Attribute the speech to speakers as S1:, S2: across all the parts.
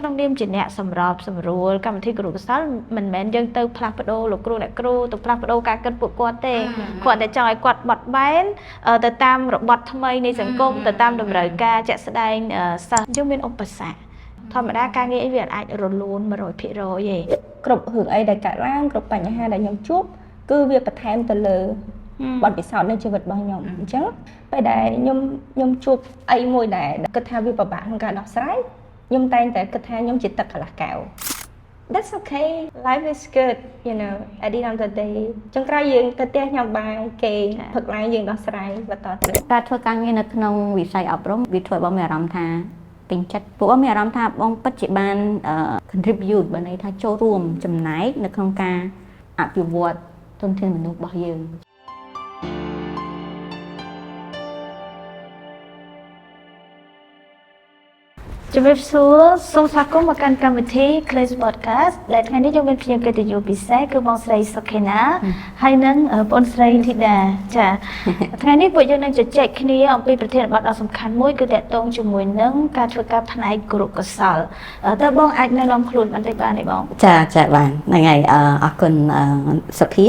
S1: ក្នុងនាមជាអ្នកសម្របសម្រួលកម្មវិធីគរុកោសល្យមិនមែនយើងទៅផ្លាស់ប្ដូរលោកគ្រូអ្នកគ្រូទៅផ្លាស់ប្ដូរការគិតពួកគាត់ទេគាត់តែចង់ឲ្យគាត់បត់បែនទៅតាមរបត់ថ្មីនៃសង្គមទៅតាមតម្រូវការជាក់ស្ដែងសិស្សយើងមានឧបសគ្គធម្មតាការងារអីវាអាចរលូន100%ទេ
S2: គ្រប់រឿងអីដែលកើតឡើងគ្រប់បញ្ហាដែលខ្ញុំជួបគឺវាបន្ថែមទៅលើបទពិសោធន៍នៃជីវិតរបស់ខ្ញុំអញ្ចឹងពេលដែលខ្ញុំជួបអីមួយដែលគិតថាវាពិបាកក្នុងការដោះស្រាយខ្ញុំតែងតែគិតថាខ្ញុំជាទឹកកន្លះកែវ That's okay, life is good at the end of the day ចុងក្រោយយើងទៅផ្ទះញ៉ាំបាយគេងផឹកឡើងយើងដោះស្រាយបន្តទៀត
S3: ការធ្វើការងារនៅក្នុងវិស័យអប់រំវាធ្វើឲ្យបងមានអារម្មណ៍ថាពេញចិត្តពួកបងមានអារម្មណ៍ថាបងពិតជាបាន contribute បើន័យថាចូលរួមចំណែកនៅក្នុងការអភិវឌ្ឍធនធានមនុស្សរបស់យើង
S1: ជំរាបសួរសូមស្វាគមន៍មកកាន់កម្មវិធី Clays Podcast ដែលថ្ងៃនេះយើងមានភ្ញៀវកិត្តិយសពិសេសគឺបងស្រីសុខេណាហើយនិងបងស្រីធីតាចាថ្ងៃនេះពួកយើងនឹងជជែកគ្នាអំពីប្រធានបទដ៏សំខាន់មួយគឺទាក់ទងជាមួយនឹងការធ្វើការផ្នែកគរុកោសល្យតើបងអាចណែនាំខ្លួនបន្តិចបានទេបង
S3: ចាចាបានហ្នឹងហើយអរគុណសុភា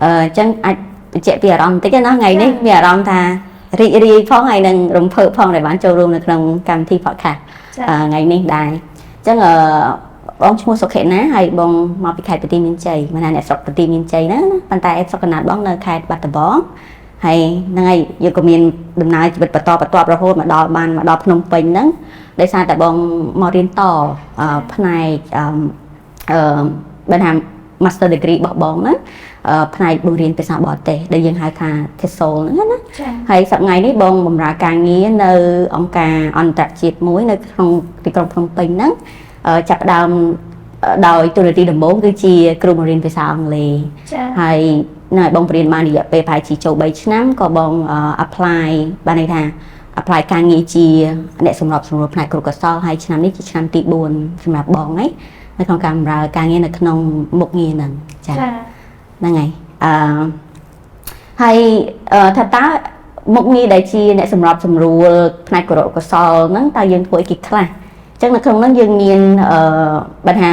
S3: អញ្ចឹងអាចបញ្ជាក់ពីអារម្មណ៍បន្តិចណាថ្ងៃនេះមានអារម្មណ៍ថារីករាយផងហើយនឹងរំភើបផងដែលបានចូលរួមនៅក្នុងកម្មវិធី podcast ថ្ងៃនេះដែរអញ្ចឹងអឺបងឈ្មោះសុខេណាហើយបងមកពីខេត្តបន្ទាយមានជ័យមិនថាអ្នកស្រុកបន្ទាយមានជ័យណាប៉ុន្តែស្រុកកំណើតបងនៅខេត្តបាត់ដំបងហើយហ្នឹងហើយយើងក៏មានដំណើរជីវិតបន្តបន្ទាប់រហូតមកដល់បានមកដល់ភ្នំពេញហ្នឹងដោយសារតែបងមករៀនតផ្នែកអឺអឺបើថា Master Degree របស់បងហ្នឹងផ្នែកបង្រៀនភាសាបរទេសដែលយើងហៅថា TESOL ហ្នឹងណាហើយសប្តាហ៍នេះបងបម្រើការងារនៅអង្គការអន្តរជាតិមួយនៅក្នុងទីក្រុងភ្នំពេញហ្នឹងចាប់ផ្ដើមដោយទូរទស្សន៍ដំបូងគឺជាគ្រូបង្រៀនភាសាអង់គ្លេសហើយនៅបងបង្រៀនបានរយៈពេលប្រហែលជាចូល3ឆ្នាំក៏បង apply បានន័យថា apply ការងារជាអ្នកសម្របសម្រួលផ្នែកគរុកោសល្យហើយឆ្នាំនេះជាឆ្នាំទី4សម្រាប់បងហ្នឹងនៅក្នុងការបម្រើការងារនៅក្នុងមុខងារហ្នឹងចាហ្នឹងហើយអឺហើយថាតើមុខងារដែលជាអ្នកសម្របសម្រួលផ្នែកគរុកោសល្យហ្នឹងតើយើងធ្វើអីគេខ្លះអញ្ចឹងនៅក្នុងហ្នឹងយើងមានអឺបើថា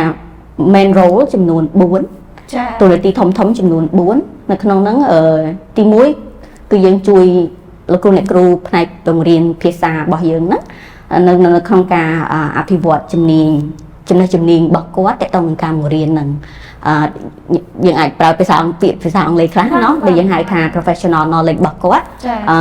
S3: main role ចំនួន4
S1: ចា
S3: តួនាទីធំធំចំនួន4នៅក្នុងហ្នឹងអឺទី1គឺយើងជួយលោកគ្រូអ្នកគ្រូផ្នែកបង្រៀនភាសារបស់យើងហ្នឹងនៅក្នុងការអភិវឌ្ឍជំនាញចំណេះជំនាញរបស់គាត់តទៅនឹងការបង្រៀនហ្នឹងអឺយើងអាចប្រើភាសាអង់គ្លេសភាសាអង់គ្លេសខ្លះណោះដែលយើងហៅថា professional knowledge របស់គាត់អឺ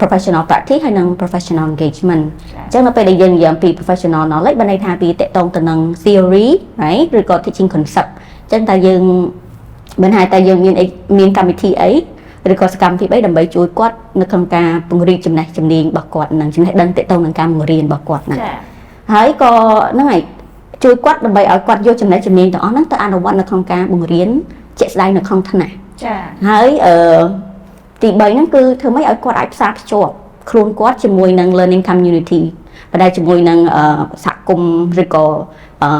S3: professional practice ហើយនិង professional engagement អញ្ចឹងនៅពេលដែលយើងនិយាយអំពី professional knowledge បានន័យថាពីតកតងទៅនឹង theory right ឬក៏ teaching concept អញ្ចឹងតើយើងមិនហៅតែយើងមានអីមានកម្មវិធីអីឬក៏សកម្មភាពអីដើម្បីជួយគាត់នៅក្នុងការពង្រីកចំណេះជំនាញរបស់គាត់និងចំណេះដឹងទាក់ទងនឹងការបង្រៀនរបស់គាត់ហ្នឹងហើយក៏ហ្នឹងហើយជួយគាត់ដើម្បីឲ្យគាត់យកចំណេះជំនាញទាំងអស់ហ្នឹងទៅអនុវត្តនៅក្នុងការបង្រៀនជាក់ស្ដែងនៅក្នុងថ្នាក់
S1: ចា
S3: ហើយអឺទី3ហ្នឹងគឺធ្វើម៉េចឲ្យគាត់អាចផ្សារភ្ជាប់ខ្លួនគាត់ជាមួយនឹង learning community ប៉ុន្តែជាមួយនឹងសហគមន៍ឬក៏អឺ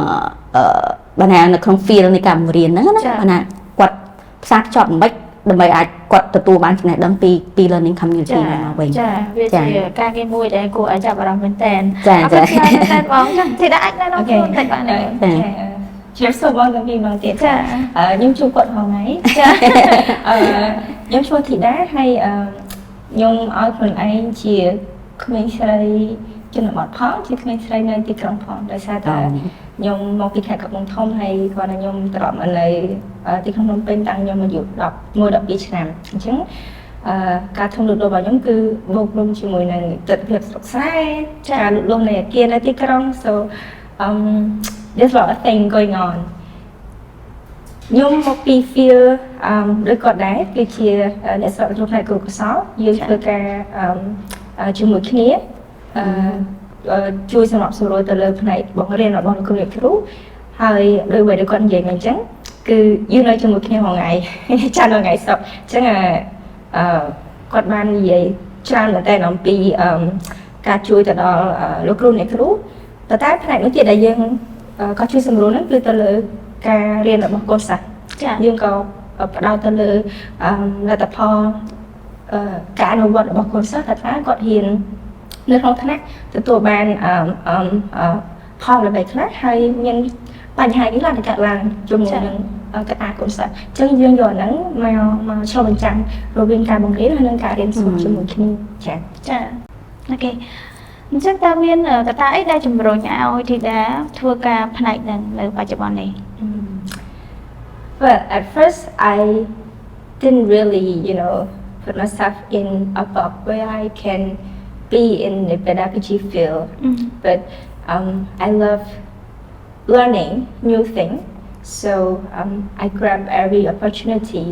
S3: បើណានៅក្នុង field នៃការបង្រៀនហ្នឹងណាបើណាគាត់ផ្សារភ្ជាប់មិនដើម្បីអាចគាត់ទទួលបានចំណេះដឹងពី learning community
S1: មកវិញចាវាជាការងារមួយដែលគួរឲ្យចាប់អារម្មណ៍មែនតើ
S3: ចា
S1: ចាមែនតើបងចាធីតាអាចណែនាំខ្លួនតិចបានទេ
S3: ចា
S2: ជម្រាបសួរបងទាំងពីរម្ដងទៀត
S1: ចា
S2: ខ្ញុំជួបគាត់រាល់ថ្ងៃ
S1: ចា
S2: អឺខ្ញុំឈ្មោះធីតាហើយខ្ញុំឲ្យខ្លួនឯងជាក្មេងស្រីជនបទផងជាក្មេងស្រីនៅទីក្រុងផងដោយសារតែខ្ញុំមកពីខេត្តកំពង់ធំហើយគាត់ថាខ្ញុំត្រឡប់មកនៅទីក្រុងភ្នំពេញតាំងខ្ញុំអាយុ11 12ឆ្នាំអញ្ចឹងអឺការធំលូតលាស់របស់ខ្ញុំគឺបូករួមជាមួយនឹងទិដ្ឋភាពស្រុកស្រែការលូតលាស់នៃអគារនៅទីក្រុង so there's a lot of thing going on ខ្ញុំមកពី field អឺដូចគាត់ដែរគឺជាអ្នកស្រុកក្នុងផ្នែកគរុកោសល្យយើងធ្វើការអឺជាមួយគ្នាអឺជួយសម្របសម្រួលទៅលើផ្នែកបង្រៀនរបស់លោកគ្រូអ្នកគ្រូហើយដោយអ្វីដែលគាត់និយាយមកអញ្ចឹងគឺយើងនៅជាមួយគ្នារាល់ថ្ងៃច័ន្ទថ្ងៃសុក្រអញ្ចឹងអឺគាត់បាននិយាយច្រើនមែនតើអំពីអឺការជួយទៅដល់លោកគ្រូអ្នកគ្រូប៉ុន្តែផ្នែកមួយទៀតដែលយើងក៏ជួយសម្រួលហ្នឹងគឺទៅលើការរៀនរបស់កូនសិស្សយើងក៏ផ្ដោតទៅលើលទ្ធផលការអនុវត្តរបស់កូនសិស្សថាតើគាត់ហ៊ាននៅក្នុងថ្នាក់ទទួលបានអឺ ផលអ្វីខ្លះហើយមានបញ្ហានេះឡើងកើតឡើងជាមួយនឹងកត្តាកូនសិស្សអញ្ចឹងយើងយកអាហ្នឹងមកមកឆ្លុះបញ្ចាំងរវាងការបង្រៀនហើយនិងការរៀនសូត្រជាមួយគ្នាចា៎
S1: ចា okay អញ្ចឹងតើមានកត្តាអីដែលជំរុញឲ្យធីតាធ្វើការផ្នែកហ្នឹងនៅបច្ចុប្បន្ននេះ
S2: Well, at first I didn't really put myself in a box where I can be in the pedagogy field. But I love learning new things, so I grab every opportunity.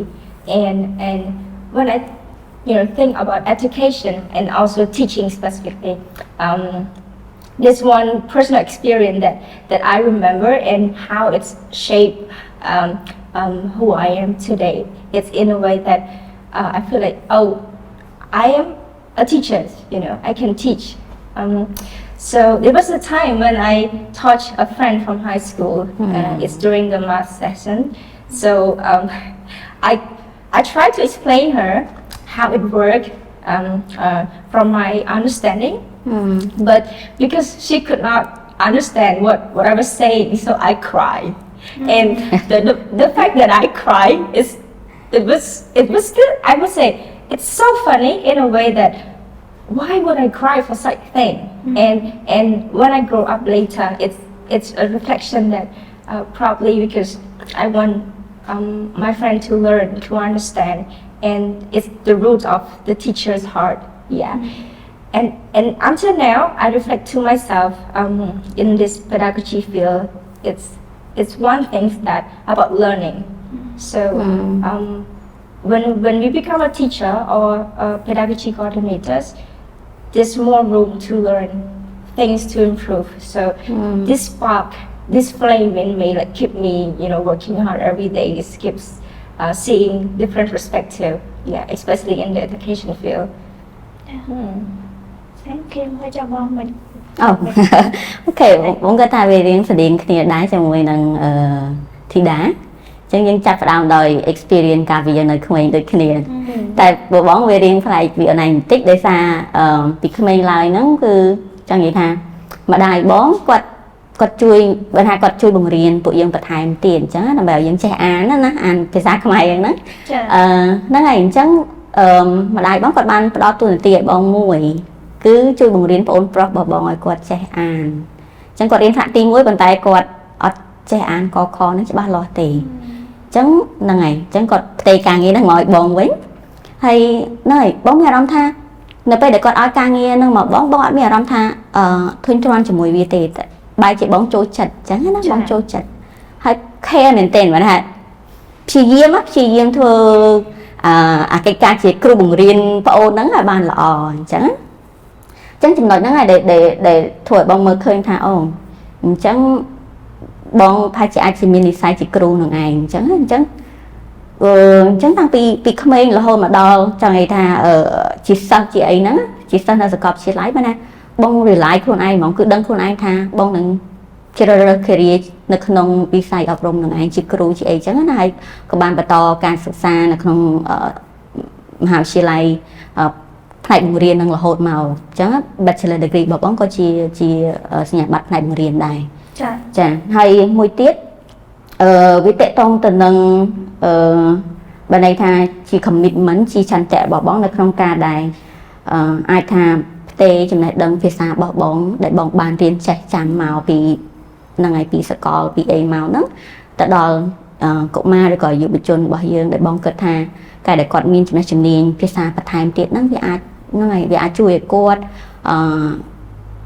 S2: And when I think about education and also teaching specifically, this one personal experience that I remember and how it's shaped who I am today. It's in a way that I feel like, oh, I am a teacher, I can teach. So there was a time when I taught a friend from high school. It's during the math session. So I tried to explain her how it worked from my understanding, but because she could not understand what I was saying, so I cried. And the fact that I cried is it was still, I would say, it's so funny in a way that why would I cry for such thing? And when I grow up later, it's a reflection that probably because I want my friend to learn, to understand, and it's the root of the teacher's heart. Yeah. And until now, I reflect to myself in this pedagogy field. It's one thing that about learning. So when we become a teacher or a pedagogy coordinators, there's more room to learn things to improve. So this spark, this flame in me, like keep me working hard every day. It keeps seeing different perspective. Yeah, especially in the education field.
S1: Thank you ហើយចាំបងមិន
S3: អូ okay បងគាត់ថាវារៀងស្តៀងគ្នាដែរជាមួយនឹងអឺធីតាអញ្ចឹងយើងចាប់ផ្ដើមដោយ experience កាលពីយើងនៅក្មេងដូចគ្នា តែបើបងវារៀងប្លែកពីអូនឯងបន្តិចដោយសារអឺពីក្មេងឡើយហ្នឹងគឺចង់និយាយថាម្ដាយបងគាត់គាត់ជួយបើថាគាត់ជួយបង្រៀនពួកយើងបន្ថែមទៀតអញ្ចឹងដើម្បីឲ្យយើងចេះអានណាណាអានភាសាខ្មែរហ្នឹងណា
S1: ចា
S3: អឺហ្នឹងហើយអញ្ចឹងអឺម្ដាយបងគាត់បានផ្ដល់តួនាទីឲ្យបងមួយ គឺជួយបង្រៀនប្អូនប្រុសរបស់បងឲ្យគាត់ចេះអានអញ្ចឹងគាត់រៀនថ្នាក់ទី1ប៉ុន្តែគាត់អត់ចេះអានកខហ្នឹងច្បាស់លាស់ទេអញ្ចឹងហ្នឹងហើយអញ្ចឹងគាត់ផ្ទេរការងារហ្នឹងមកឲ្យបងវិញហើយហ្នឹងហើយបងមានអារម្មណ៍ថានៅពេលដែលគាត់ឲ្យការងារហ្នឹងមកបងបងអត់មានអារម្មណ៍ថាអឺធុញទ្រាន់ជាមួយវាទេតែបែរជាបងចូលចិត្តអញ្ចឹងណាបងចូលចិត្តហើយ care មែនទែនបើថាព្យាយាមណាព្យាយាមធ្វើអឺអាកិច្ចការជាគ្រូបង្រៀនប្អូនហ្នឹងឲ្យបានល្អអញ្ចឹងអញ្ចឹងចំណុចហ្នឹងហើយដែលដែលដែលធ្វើឲ្យបងមើលឃើញថាអូអញ្ចឹងបងប្រហែលជាអាចជាមាននិស្ស័យជាគ្រូនឹងឯងអញ្ចឹងអញ្ចឹងអឺអញ្ចឹងតាំងពីពីក្មេងរហូតមកដល់ចង់និយាយថាអឺជាសិស្សជាអីហ្នឹងជាសិស្សនៅសាកលវិទ្យាល័យបើណាបង rely ខ្លួនឯងហ្មងគឺដឹងខ្លួនឯងថាបងនឹងជ្រើសរើស career នៅក្នុងវិស័យអប់រំនឹងឯងជាគ្រូជាអីចឹងណាហើយក៏បានបន្តការសិក្សានៅក្នុងអឺមហាវិទ្យាល័យអឺផ្នែកបង្រៀននឹងរហូតមកអញ្ចឹង Bachelor degree របស់បងក៏ជាជាសញ្ញាបត្រផ្នែកបង្រៀនដែរ
S1: ចា
S3: ចាហើយមួយទៀតអឺវាទាក់ទងទៅនឹងអឺបើន័យថាជា commitment ជាឆន្ទៈរបស់បងនៅក្នុងការដែលអឺអាចថាផ្ទេរចំណេះដឹងភាសារបស់បងដែលបងបានរៀនចេះចាំមកពីហ្នឹងហើយពីសកលពីអីមកហ្នឹងទៅដល់អឺកុមារឬក៏យុវជនរបស់យើងដែលបងគិតថាការដែលគាត់មានចំណេះជំនាញភាសាបន្ថែមទៀតហ្នឹងវាអាចហ្នឹងហើយវាអាចជួយឲ្យគាត់អឺ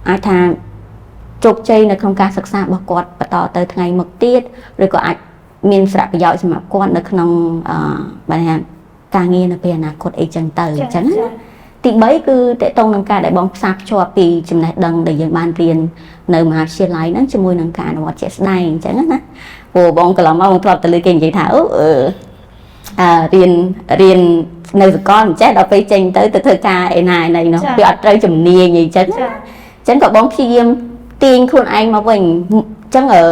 S3: អាចថាជោគជ័យនៅក្នុងការសិក្សារបស់គាត់បន្តទៅថ្ងៃមុខទៀតឬក៏អាចមានសារៈប្រយោជន៍សម្រាប់គាត់នៅក្នុងអឺបើថាការងារនៅពេលអនាគតអីចឹងទៅអញ្ចឹងណាទី3គឺទាក់ទងនឹងការដែលបងផ្សារភ្ជាប់ពីចំណេះដឹងដែលយើងបានរៀននៅមហាវិទ្យាល័យហ្នឹងជាមួយនឹងការអនុវត្តជាក់ស្ដែងអញ្ចឹងណាព្រោះបងកន្លងមកបងធ្លាប់ទៅលើគេនិយាយថាអូអឺអឺរៀនរៀននៅសាកលមិនចេះដល់ពេលចេញទៅទៅធ្វើការឯណាឯណីនោះវាអត់ត្រូវជំនាញអីចឹង
S1: ចា
S3: ណាអញ្ចឹងក៏បងព្យាយាមទាញខ្លួនឯងមកវិញអញ្ចឹងអឺ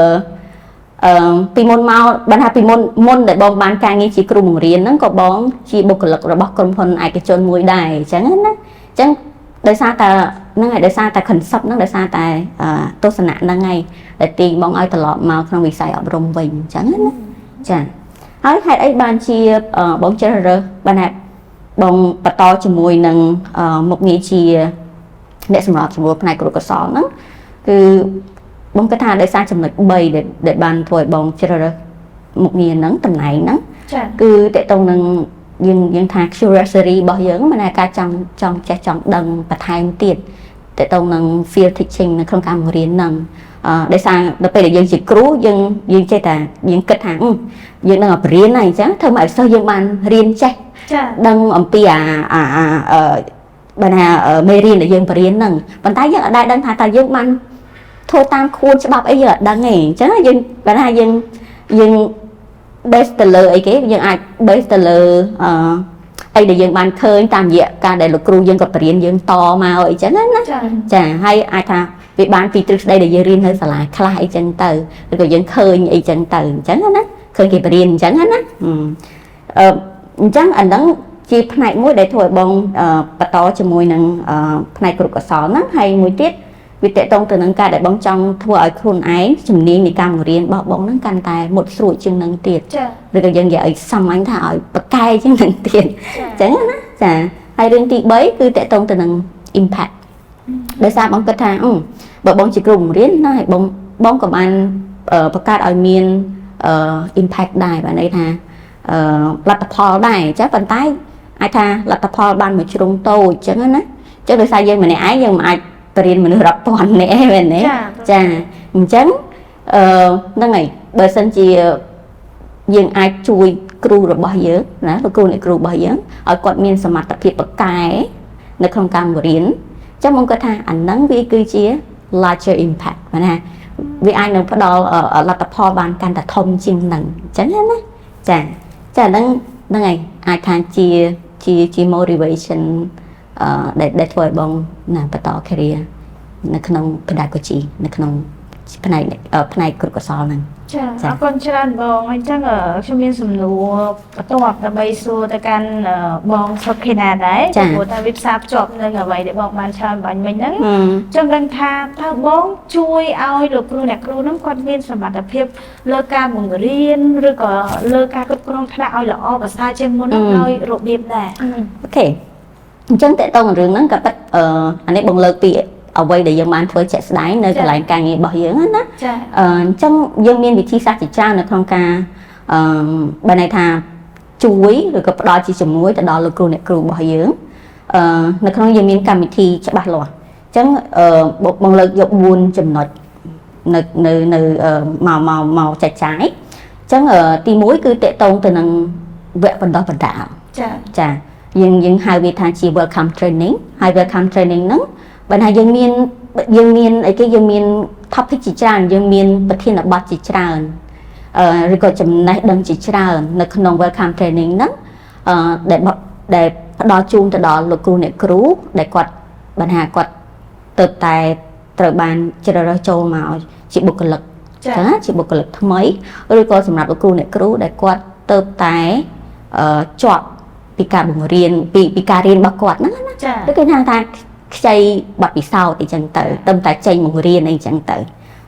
S3: អឺពីមុនមកបានថាពីមុនមុនដែលបងបានការងារជាគ្រូបង្រៀនហ្នឹងក៏បងជាបុគ្គលិករបស់ក្រុមហ៊ុនឯកជនមួយដែរអញ្ចឹងណាអញ្ចឹង ដោយសារតែហ្នឹងហើយដោយសារតែ concept ហ្នឹងដោយសារតែទស្សនៈហ្នឹងហើយដែលទាញបងឲ្យត្រឡប់មកក្នុងវិស័យអប់រំវិញអញ្ចឹងណាចាហើយហេតុអីបានជាបងជ្រើសរើសបានថាបងបន្តជាមួយនឹងមុខងារជាអ្នកសម្របសម្រួលផ្នែកគរុកោសល្យហ្នឹងគឺបងគិតថាដោយសារចំណុច3ដែលបានធ្វើឲ្យបងជ្រើសរើសមុខងារហ្នឹងតំណែងហ្នឹង
S1: ចា
S3: គឺតកតងនឹងយើងថា curiosity របស់យើងមានន័យការចង់ចង់ចេះចង់ដឹងបន្ថែមទៀតតកតងនឹង field teaching នៅក្នុងការបង្រៀនហ្នឹងដោយសារដល់ពេលដែលយើងជាគ្រូយើងយើងចេះតែយើងគិតថាយើងនឹងបរៀនហើយអញ្ចឹងធ្វើមកឲ្យសិស្សយើងបានរៀនចេះ
S1: ចា
S3: ដឹងអំពីអាអាអាអឺបើថាមេរៀនដែលយើងបរៀនហ្នឹងប៉ុន្តែយើងអត់ដែលដឹងថាតើយើងបានធ្វើតាមខួនច្បាប់អីយើងអត់ដឹងទេអញ្ចឹងយើងបើថាយើងយើង base ទៅលើអីគេយើងអាច base ទៅលើអីដែលយើងបានឃើញតាមរយៈការដែលលោកគ្រូយើងក៏បរៀនយើងតមកអីចឹងណា
S1: ចា
S3: ចាហើយអាចថាវាបានពីទ្រឹស្ដីដែលយើងរៀននៅសាលាខ្លះអីចឹងទៅឬក៏យើងឃើញអីចឹងទៅអញ្ចឹងណាឃើញគេបរៀនអញ្ចឹងណាអឺអញ្ចឹងអាហ្នឹងជាផ្នែកមួយដែលធ្វើឲ្យបងបន្តជាមួយនឹងផ្នែកគរុកោសល្យហ្នឹងហើយមួយទៀតវាតកតងទៅនឹងការដែលបងចង់ធ្វើឲ្យខ្លួនឯងជំនាញនៃការបង្រៀនរបស់បងហ្នឹងកាន់តែមុតស្រួចជាងនឹងទៀត
S1: ចា
S3: ឬក៏យើងនិយាយឲ្យសាមញ្ញថាឲ្យប្រកែជាងនឹងទៀតអញ្ចឹងណាចាហើយរឿងទី3គឺតកតងទៅនឹង impact ដោយសារបងគិតថាបើបងជាគ្រូបង្រៀនណាហើយបងបងក៏បានបង្កើតឲ្យមាន impact ដែរបាទន័យថាលទ្ធផលដែរចាប៉ុន្តែអាចថាលទ្ធផលបានមួយជ្រុងតូចអញ្ចឹងណាអញ្ចឹងដោយសារយើងម្នាក់ឯងយើងមិនអាចបរៀនមនុស្សរាប់ពាន់នាក់ទេមែនទេ
S1: ចា
S3: ចាអញ្ចឹងហ្នឹងហើយបើសិនជាយើងអាចជួយគ្រូរបស់យើងណាលោកគ្រូអ្នកគ្រូរបស់យើងឲ្យគាត់មានសមត្ថភាពប្រកែនៅក្នុងការបង្រៀនអញ្ចឹងមកគាត់ថាអាហ្នឹងវាគឺជា larger impact បាទណាវាអាចនឹងផ្ដល់លទ្ធផលបានកាន់តែធំជាងហ្នឹងអញ្ចឹងណាចាចាហ្នឹងហ្នឹងហើយអាចថាជា motivation ដែលធ្វើឲ្យបងណាបន្ត career នៅក្នុង pedagogy នៅក្នុងផ្នែកគរុកោសល្យហ្នឹង
S1: ចា
S3: ចា
S1: អរគុណច្រើនបងអញ្ចឹងខ្ញុំមានសំណួរបន្ទាប់ដើម្បីសួរទៅកាន់បងសុខេណាដែរព្រោះថាវាផ្សារភ្ជាប់នឹងអ្វីដែលបងបានឆ្លើយបាញ់មិញហ្នឹងចង់ដឹងថាតើបងជួយឲ្យលោកគ្រូអ្នកគ្រូហ្នឹងគាត់មានសមត្ថភាពលើការបង្រៀនឬក៏លើការគ្រប់គ្រងថ្នាក់ឲ្យល្អប្រសើរជាងមុនហ្នឹងដោយរបៀបដែរ
S3: OK អញ្ចឹងតើតើរឿងហ្នឹងក៏ពិតអានេះបងលើកពីអ្វីដែលយើងបានធ្វើជាក់ស្ដែងនៅកន្លែងការងាររបស់យើងណា
S1: ចា
S3: អញ្ចឹងយើងមានវិធីសាស្ត្រជាច្រើននៅក្នុងការបើន័យថាជួយឬក៏ផ្ដល់ជាជំនួយទៅដល់លោកគ្រូអ្នកគ្រូរបស់យើងនៅក្នុងយើងមានកម្មវិធីច្បាស់លាស់អញ្ចឹងបងលើកយក4ចំណុចនៅនៅនៅមកមកមកចែកចាយអញ្ចឹងទី1គឺតកតងទៅនឹងវគ្គបណ្ដុះបណ្ដាល
S1: ចា
S3: ចាយើងហៅវាថាជា welcome training ហើយ welcome training ហ្នឹងបើថាយើងមានអីគេយើងមាន topic ជាច្រើនយើងមានប្រធានបទជាច្រើនឬក៏ចំណេះដឹងជាច្រើននៅក្នុង welcome training ហ្នឹងដែលផ្ដល់ជូនទៅដល់លោកគ្រូអ្នកគ្រូដែលគាត់បើថាគាត់ទៅតែត្រូវបានជ្រើសរើសចូលមកជាបុគ្គលិក
S1: ចា
S3: ចាជាបុគ្គលិកថ្មីឬក៏សម្រាប់លោកគ្រូអ្នកគ្រូដែលគាត់ទៅតែជាប់ពីការបង្រៀនពីការរៀនរបស់គាត់ហ្នឹងណា
S1: ចា
S3: ដូចគេថាថាខ្ចីបទពិសោធន៍អីចឹងទៅទៅតែចេញបង្រៀនអីចឹងទៅ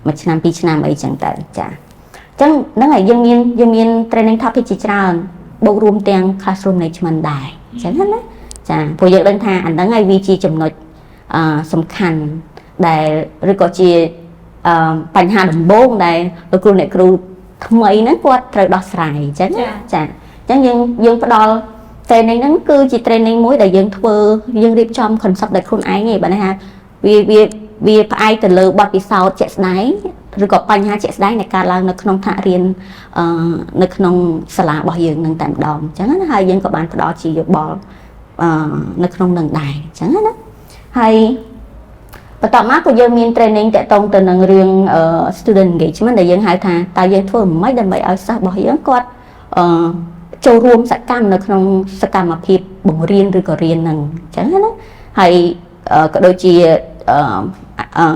S3: មួយឆ្នាំពីរឆ្នាំអីចឹងទៅចាអញ្ចឹងហ្នឹងហើយយើងមាន training topic ជាច្រើនបូករួមទាំង classroom management ដែរអញ្ចឹងណាចាព្រោះយើងដឹងថាអាហ្នឹងហើយវាជាចំណុចសំខាន់ដែលឬក៏ជាបញ្ហាដំបូងដែលលោកគ្រូអ្នកគ្រូថ្មីហ្នឹងគាត់ត្រូវដោះស្រាយអញ្ចឹងណាចាអញ្ចឹងយើងផ្ដល់ training ហ្នឹងគឺជា training មួយដែលយើងធ្វើយើងរៀបចំ concept ដោយខ្លួនឯងឯងបើន័យថាវាផ្អែកទៅលើបទពិសោធន៍ជាក់ស្ដែងឬក៏បញ្ហាជាក់ស្ដែងដែលកើតឡើងនៅក្នុងថ្នាក់រៀននៅក្នុងសាលារបស់យើងនឹងតែម្ដងអញ្ចឹងណាហើយយើងក៏បានផ្ដល់ជាយោបល់នៅក្នុងនឹងដែរអញ្ចឹងណាហើយបន្ទាប់មកក៏យើងមាន training តាក់ទងទៅនឹងរឿង student engagement ដែលយើងហៅថាតើយើងធ្វើម៉េចដើម្បីឲ្យសិស្សរបស់យើងគាត់ចូលរួមសកម្មនៅក្នុងសកម្មភាពបង្រៀនឬក៏រៀននឹងអញ្ចឹងណាហើយក៏ដូចជាអឺអឺ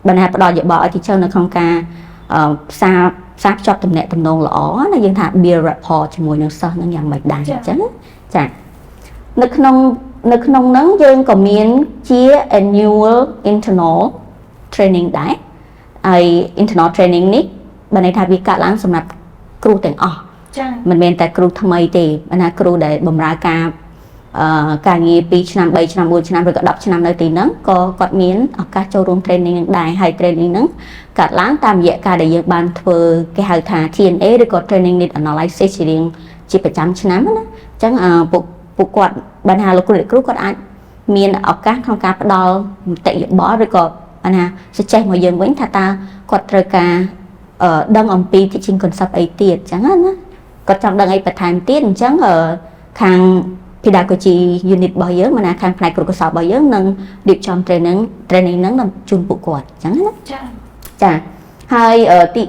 S3: បណ្ណាផ្ដល់យោបល់ឲ្យ teacher នៅក្នុងការផ្សារភ្ជាប់ទំនាក់ទំនងល្អណាយើងថា build rapport ជាមួយនឹងសិស្សនឹងយ៉ាងម៉េចដែរអញ្ចឹងចានៅក្នុង នៅក្នុងហ្នឹងយើងក៏មានជា annual internal training ដែរហើយ internal training នេះបានន័យថាវាកើតឡើងសម្រាប់គ្រូទាំងអស់
S1: ចា
S3: មិនមែនតែគ្រូថ្មីទេបានថាគ្រូដែលបម្រើការអឺការងារ2ឆ្នាំ3ឆ្នាំ4ឆ្នាំឬក៏10ឆ្នាំនៅទីហ្នឹងក៏គាត់មានឱកាសចូលរួម training នឹងដែរហើយ training ហ្នឹងកើតឡើងតាមរយៈការដែលយើងបានធ្វើគេហៅថា TNA ឬក៏ training need analysis ជារៀងជាប្រចាំឆ្នាំណាអញ្ចឹងអឺពួកពួកគាត់បានថាលោកគ្រូអ្នកគ្រូគាត់អាចមានឱកាសក្នុងការផ្ដល់មតិយោបល់ឬក៏បានថា suggest មកយើងវិញថាតើគាត់ត្រូវការអឺដឹងអំពី teaching concept អីទៀតអញ្ចឹងណាគាត់ចង់ដឹងអីបន្ថែមទៀតអញ្ចឹងអឺខាង pedagogy unit របស់យើងមានណាខាងផ្នែកគ្រូកោសល្យរបស់យើងនឹងរៀបចំ training ហ្នឹងដល់ជូនពួកគាត់អញ្ចឹងណា
S1: ចា
S3: ចាហើយអឺទី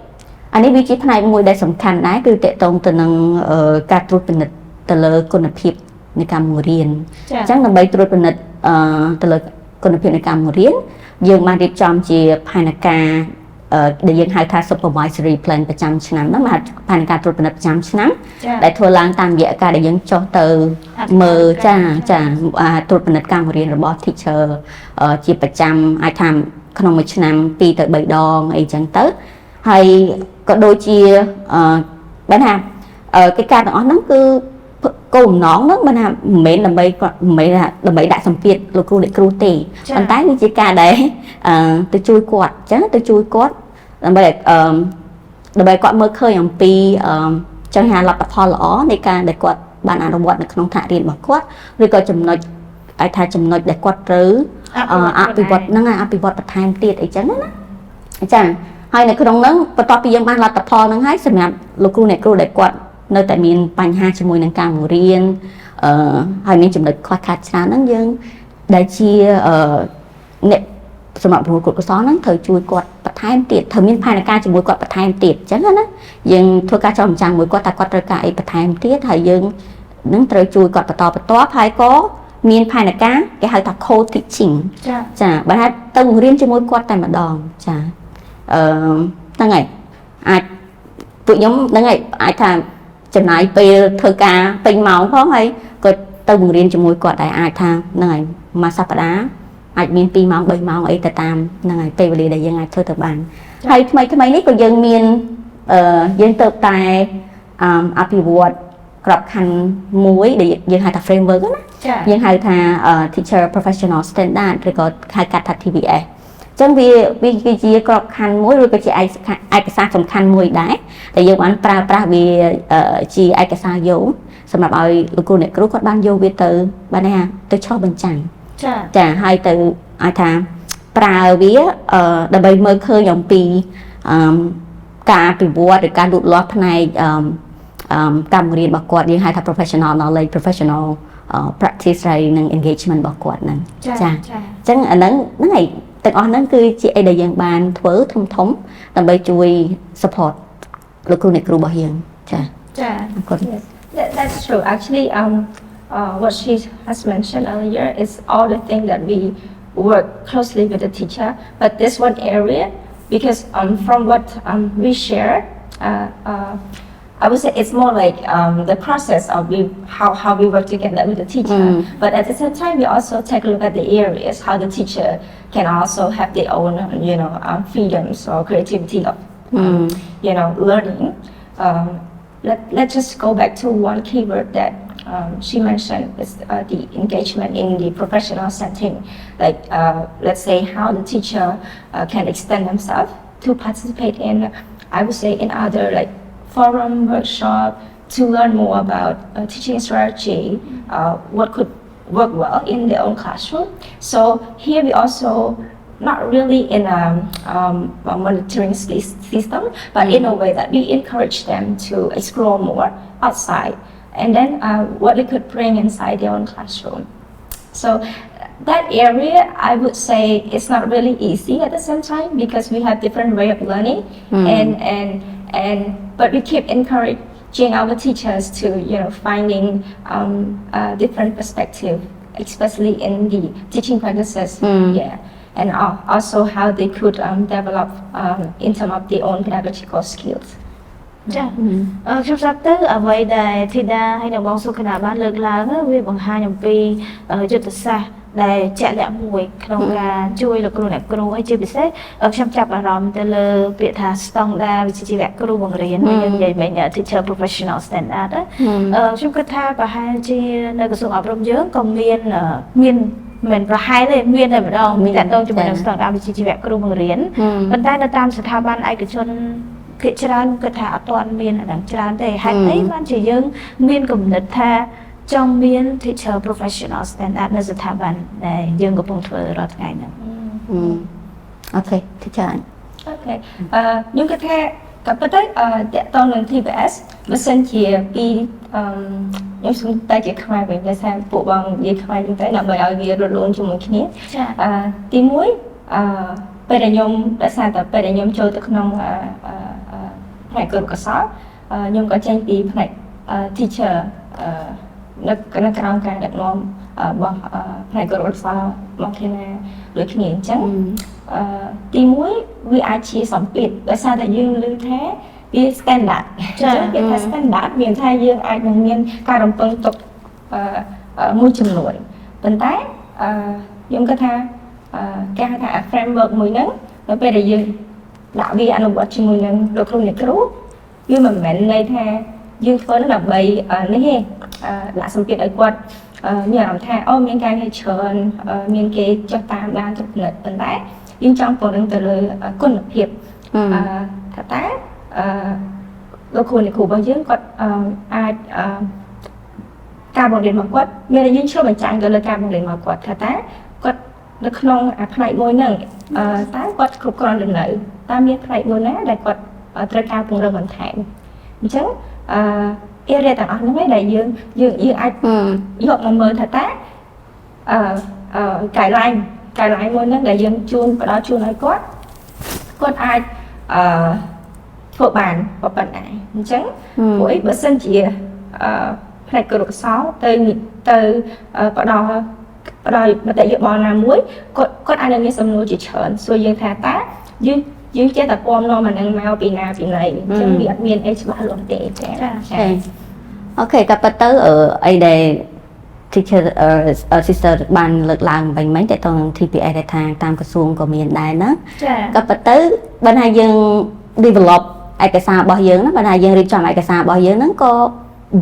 S3: 3អានេះវាជាផ្នែកមួយដែលសំខាន់ដែរគឺទាក់ទងទៅនឹងអឺការត្រួតពិនិត្យទៅលើគុណភាពនៃការបង្រៀន
S1: ចា
S3: អញ្ចឹងដើម្បីត្រួតពិនិត្យអឺទៅលើគុណភាពនៃការបង្រៀនយើងបានរៀបចំជាផែនការអឺដែលយើងហៅថា supervisory plan ប្រចាំឆ្នាំហ្នឹងមកផែនការត្រួតពិនិត្យប្រចាំឆ្នាំ
S1: ចា
S3: ដែលធ្វើឡើងតាមរយៈការដែលយើងចុះទៅមើលចាចាអាត្រួតពិនិត្យការបង្រៀនរបស់ teacher អឺជាប្រចាំអាចថាក្នុងមួយឆ្នាំ2ទៅ3ដងអីចឹងទៅហើយក៏ដូចជាអឺបានថាអឺកិច្ចការទាំងអស់ហ្នឹងគឺគោលបំណងហ្នឹងបានថាមិនមែនដើម្បីគាត់មិនមែនថាដើម្បីដាក់សម្ពាធលោកគ្រូអ្នកគ្រូទេ
S1: ចា
S3: ប៉ុន្តែវាជាការដែលអឺទៅជួយគាត់អញ្ចឹងទៅជួយគាត់ដើម្បីឲ្យអឺដើម្បីគាត់មើលឃើញអំពីអឺចឹងថាលទ្ធផលល្អនៃការដែលគាត់បានអនុវត្តនៅក្នុងថ្នាក់រៀនរបស់គាត់ឬក៏ចំណុចអាចថាចំណុចដែលគាត់ត្រូវ អឺអភិវឌ្ឍហ្នឹងហើយអភិវឌ្ឍបន្ថែមទៀតអីចឹងណាចាហើយនៅក្នុងហ្នឹងបន្ទាប់ពីយើងបានលទ្ធផលហ្នឹងហើយសម្រាប់លោកគ្រូអ្នកគ្រូដែលគាត់នៅតែមានបញ្ហាជាមួយនឹងការបង្រៀនអឺហើយមានចំណុចខ្វះខាតច្រើនហ្នឹងយើងដែលជាអឺអ្នកសម្រាប់គ្រូកុសលហ្នឹងត្រូវជួយគាត់បន្ថែមទៀតត្រូវមានផែនការជាមួយគាត់បន្ថែមទៀតអញ្ចឹងណាយើងធ្វើការចុះបញ្ចាំងមួយគាត់ថាគាត់ត្រូវការអីបន្ថែមទៀតហើយយើងនឹងត្រូវជួយគាត់បន្តបន្ទាប់ហើយក៏មានផែនការគេហៅថា co-teaching
S1: ចា
S3: ចាបើថាទៅបង្រៀនជាមួយគាត់តែម្ដងចាអឺហ្នឹងហើយអាចពួកខ្ញុំហ្នឹងហើយអាចថាចំណាយពេលធ្វើការពេញម៉ោងផងហើយក៏ទៅបង្រៀនជាមួយគាត់ដែរអាចថាហ្នឹងហើយមួយសប្តាហ៍អាចមាន2ម៉ោង3ម៉ោងអីទៅតាមហ្នឹងហើយពេលវេលាដែលយើងអាចធ្វើទៅបានហើយថ្មីថ្មីនេះក៏យើងមានអឺយើងទៅតែអឺអភិវឌ្ឍក្របខ័ណ្ឌមួយដែលយើងហៅថា framework ណា
S1: ចា
S3: យើងហៅថា teacher professional standard ឬក៏ហៅកាត់ថា TPS អញ្ចឹងវាវាគឺជាក្របខ័ណ្ឌមួយឬក៏ជាឯកសារឯកសារសំខាន់មួយដែរដែលយើងបានប្រើប្រាស់វាជាឯកសារយោងសម្រាប់ឲ្យលោកគ្រូអ្នកគ្រូគាត់បានយកវាទៅបានន័យថាទៅឆ្លុះបញ្ចាំង
S1: ចា
S3: ចាហើយទៅអាចថាប្រើវាអឺដើម្បីមើលឃើញអំពីអឺការអភិវឌ្ឍឬការលូតលាស់ផ្នែកអឺអឺការបង្រៀនរបស់គាត់យើងហៅថា professional knowledge, professional practice ហើយនិង engagement របស់គាត់ហ្នឹង
S1: ចា
S3: ចា
S1: ចា
S3: អញ្ចឹងអាហ្នឹងហ្នឹងហើយទាំងអស់ហ្នឹងគឺជាអីដែលយើងបានធ្វើធំធំដើម្បីជួយ support លោកគ្រូអ្នកគ្រូរបស់យើងចា
S1: ចា
S3: អរគុណ
S2: Yes, that's true. Actually, what she has mentioned earlier is all the things that we work closely with the teacher. But this one area, because from what we share, I would say it's more like the process of how we work together with the teacher. But at the same time, we also take a look at the areas, how the teacher can also have their own freedoms or creativity of learning. Let's just go back to one keyword that she mentioned is the engagement in the professional setting. Like, let's say how the teacher can extend themselves to participate in, I would say, in other like forum, workshop, to learn more about teaching strategy, what could work well in their own classroom. So here we also not really in a monitoring system, but in a way that we encourage them to explore more outside, and then what they could bring inside their own classroom. So that area, I would say, is not really easy at the same time because we have different way of learning, and but we keep encouraging our teachers to finding different perspective, especially in the teaching practices. Yeah, and also how they could develop in terms of their own pedagogical skills.
S1: ចាខ្ញុំស្ដាប់ទៅអ្វីដែលធីតាហើយនិងបងសុខណាបានលើកឡើងវាបង្ហាញអំពីយុទ្ធសាស្ត្រដែលជាក់លាក់មួយក្នុងការជួយលោកគ្រូអ្នកគ្រូហើយជាពិសេសខ្ញុំចាប់អារម្មណ៍ទៅលើពាក្យថាស្តង់ដារវិជ្ជាជីវៈគ្រូបង្រៀនដែលយើងនិយាយមិញ teacher professional standard ខ្ញុំគិតថាប្រហែលជានៅក្រសួងអប់រំយើងក៏មានមានមិនប្រហែលទេមានតែម្ដងទាក់ទងជាមួយនឹងស្តង់ដារវិជ្ជាជីវៈគ្រូបង្រៀនប៉ុន្តែនៅតាមស្ថាប័នឯកជនភាគច្រើនគិតថាអត់ទាន់មានអាហ្នឹងច្រើនទេហេតុអីបានជាយើងមានគំនិតថាចង់មាន teacher professional standard នៅស្ថាប័នដែលយើងកំពុងធ្វើរាល់ថ្ងៃហ្នឹង?
S3: Okay, teacher.
S2: Okay ខ្ញុំគិតថាក៏ប៉ុន្តែទាក់ទងនឹង TPS បើសិនជាពីខ្ញុំសុំតែជាខ្មែរវិញដោយសារពួកបងនិយាយខ្មែរចឹងទៅដើម្បីឲ្យវារលូនជាមួយគ្នា
S1: ចា
S2: ទី1ពេលដែលខ្ញុំដោយសារតែពេលដែលខ្ញុំចូលទៅក្នុងអឺអឺផ្នែកគរុកោសល្យខ្ញុំក៏ចេញពីផ្នែក teacher នៅក្រោមការដឹកនាំរបស់ផ្នែកគរុកោសល្យមកធានាដូចគ្នាអញ្ចឹងទី1វាអាចជាសម្ពាធដោយសារតែយើងឮថាវា standard អញ្ចឹងគេថា standard មានថាយើងអាចនឹងមានការរំពឹងទុកមួយចំនួនប៉ុន្តែខ្ញុំគិតថាគេហៅថា framework មួយហ្នឹងនៅពេលដែលយើងដាក់វាអនុវត្តជាមួយនឹងលោកគ្រូអ្នកគ្រូវាមិនមែនន័យថាយើងធ្វើនឹងដើម្បីនេះទេដាក់សម្ពាធឲ្យគាត់មានអារម្មណ៍ថាអូមានការងារច្រើនមានគេចុះតាមដានត្រួតពិនិត្យប៉ុន្តែយើងចង់ពង្រឹងទៅលើគុណភាពថាតើលោកគ្រូអ្នកគ្រូរបស់យើងគាត់អាចការបង្រៀនរបស់គាត់មានតែយើងឆ្លុះបញ្ចាំងទៅលើការបង្រៀនរបស់គាត់ថាតើគាត់នៅក្នុងអាផ្នែកមួយហ្នឹងតើគាត់គ្រប់គ្រាន់ឬនៅតើមានផ្នែកមួយណាដែលគាត់ត្រូវការពង្រឹងបន្ថែមអញ្ចឹង area ទាំងអស់ហ្នឹងឯងដែលយើងយើងយើងអាចយកមកមើលថាតើអឺអឺ guideline មួយហ្នឹងដែលយើងជូនផ្ដល់ជូនឲ្យគាត់គាត់អាចធ្វើបានប៉ុណ្ណាអញ្ចឹងព្រោះអីបើសិនជាផ្នែកគរុកោសល្យទៅទៅផ្ដល់មតិយោបល់ណាមួយគាត់គាត់អាចនឹងមានសំណួរជាច្រើនសួរយើងថាតើយើងយើងចេះតែពំនាំអានឹងមកពីណាពីណីអញ្ចឹងវាអត់មានអីច្បាស់លាស់ទេចា
S3: ចា okay ក៏ប៉ុន្តែអីដែល teacher sister បានលើកឡើងវិញមិញតើតនឹង TPS ដែលថាតាមក្រសួងក៏មានដែរណា
S1: ចា
S3: ក៏ប៉ុន្តែបើថាយើង develop ឯកសាររបស់យើងណាបើថាយើងរៀបចំឯកសាររបស់យើងហ្នឹងក៏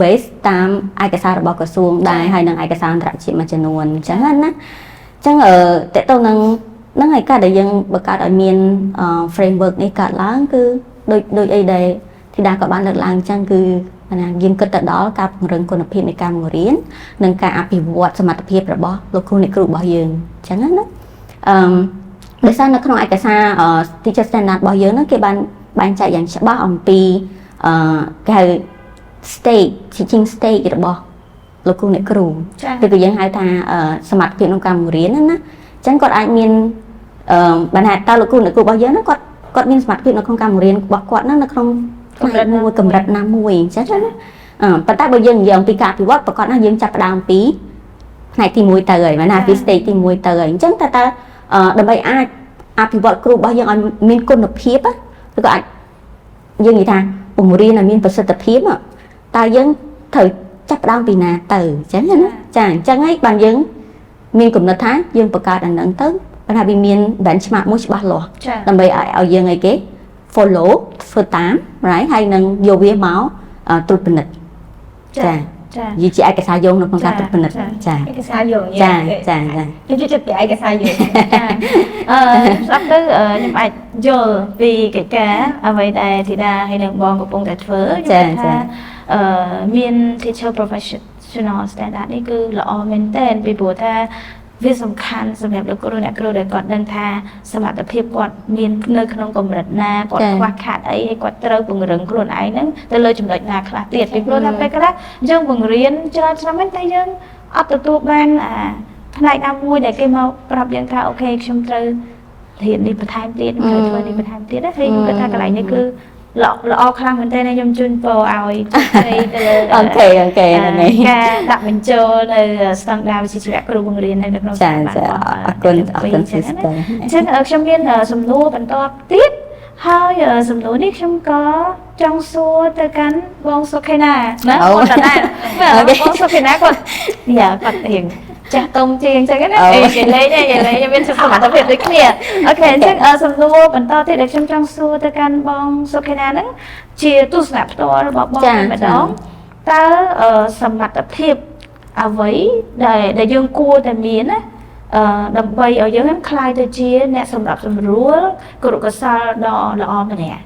S3: base តាមឯកសាររបស់ក្រសួងដែរហើយនិងឯកសារអន្តរជាតិមួយចំនួនអញ្ចឹងណាអញ្ចឹងតើតទៅនឹងហ្នឹងហើយការដែលយើងបង្កើតឲ្យមាន framework នេះកើតឡើងគឺដូចដូចអីដែលធីតាក៏បានលើកឡើងអញ្ចឹងគឺណាយើងគិតទៅដល់ការពង្រឹងគុណភាពនៃការបង្រៀននិងការអភិវឌ្ឍសមត្ថភាពរបស់លោកគ្រូអ្នកគ្រូរបស់យើងអញ្ចឹងណាដោយសារនៅក្នុងឯកសារ teacher standard របស់យើងហ្នឹងគេបានបែងចែកយ៉ាងច្បាស់អំពីគេហៅ stage teaching stage របស់លោកគ្រូអ្នកគ្រូ
S1: ចា
S3: ឬក៏យើងហៅថាសមត្ថភាពក្នុងការបង្រៀនណាណាអញ្ចឹងគាត់អាចមានបញ្ហាតើលោកគ្រូអ្នកគ្រូរបស់យើងហ្នឹងគាត់គាត់មានសមត្ថភាពនៅក្នុងការបង្រៀនរបស់គាត់ហ្នឹងនៅក្នុងផ្នែកមួយកម្រិតណាមួយអញ្ចឹងណាប៉ុន្តែបើយើងនិយាយអំពីការអភិវឌ្ឍប្រកបណាស់យើងចាប់ផ្ដើមពីផ្នែកទី1ទៅហើយបានណាពី stage ទី1ទៅហើយអញ្ចឹងតើតើដើម្បីអាចអភិវឌ្ឍគ្រូរបស់យើងឲ្យមានគុណភាពឬក៏អាចយើងនិយាយថាបង្រៀនឲ្យមានប្រសិទ្ធភាពតើយើងត្រូវចាប់ផ្ដើមពីណាទៅអញ្ចឹងណាចាអញ្ចឹងហើយបានយើងមានកំណត់ថាយើងបង្កើតអាហ្នឹងទៅបើថាវាមាន benchmark មួយច្បាស់លាស់
S1: ចា
S3: ដើម្បីឲ្យឲ្យយើងអីគេ follow ធ្វើតាម right ហើយនឹងយកវាមកត្រួតពិនិត្យចា
S1: ចា
S3: និយាយជាឯកសារយោងនៅក្នុងការត្រួតពិនិត្យចា
S2: ឯកសារយោង
S3: ចាចាចា
S2: ខ្ញុំជឿចិត្តពីឯកសារយោង
S1: ចាស្ដាប់ទៅខ្ញុំអាចយល់ពីកិច្ចការអ្វីដែលធីតាហើយនឹងបងកំពុងតែធ្វើខ្ញុំគិតថាមាន teacher professional standard នេះគឺល្អមែនទែនពីព្រោះថាវាសំខាន់សម្រាប់លោកគ្រូអ្នកគ្រូដែលគាត់ដឹងថាសមត្ថភាពគាត់មាននៅក្នុងកម្រិតណាគាត់ខ្វះខាតអីហើយគាត់ត្រូវពង្រឹងខ្លួនឯងហ្នឹងទៅលើចំណុចណាខ្លះទៀតពីព្រោះថាពេលខ្លះយើងបង្រៀនច្រើនឆ្នាំមែនតែយើងអត់ទទួលបានអាផ្នែកណាមួយដែលគេមកប្រាប់យើងថា okay ខ្ញុំត្រូវរៀននេះបន្ថែមទៀតត្រូវធ្វើនេះបន្ថែមទៀតណាហើយខ្ញុំគិតថាកន្លែងនេះគឺល្អល្អខ្លាំងមែនទែនខ្ញុំជូនពរឲ្យជោគជ័យទៅលើ
S3: okay ហ្នឹងហើយ
S1: ការដាក់បញ្ចូលនៅស្តង់ដារវិជ្ជាជីវៈគ្រូបង្រៀននៅក្នុង
S3: ចាចាអរគុណអរគុណ sister
S1: អញ្ចឹងខ្ញុំមានសំណួរបន្តទៀត ហើយសំណួរនេះខ្ញុំក៏ចង់សួរទៅកាន់បងសុខេណាណា
S3: អូ
S1: បងតាណាបងសុខេណាគាត់យ៉ាគាត់រៀងចាស់ទុំជាងអញ្ចឹងណាអេនិយាយលេងនិយាយលេងមានសមត្ថភាពដូចគ្នាokay អញ្ចឹងសំណួរបន្តទៀតដែលខ្ញុំចង់សួរទៅកាន់បងសុខេណាហ្នឹងជាទស្សនៈផ្ទាល់របស់បងតែម្ដងតើសមត្ថភាពអ្វីដែលយើងគួរតែមានណាដើម្បីឲ្យយើងហ្នឹងក្លាយទៅជាអ្នកសម្របសម្រួលគរុកោសល្យដ៏ល្អម្នាក់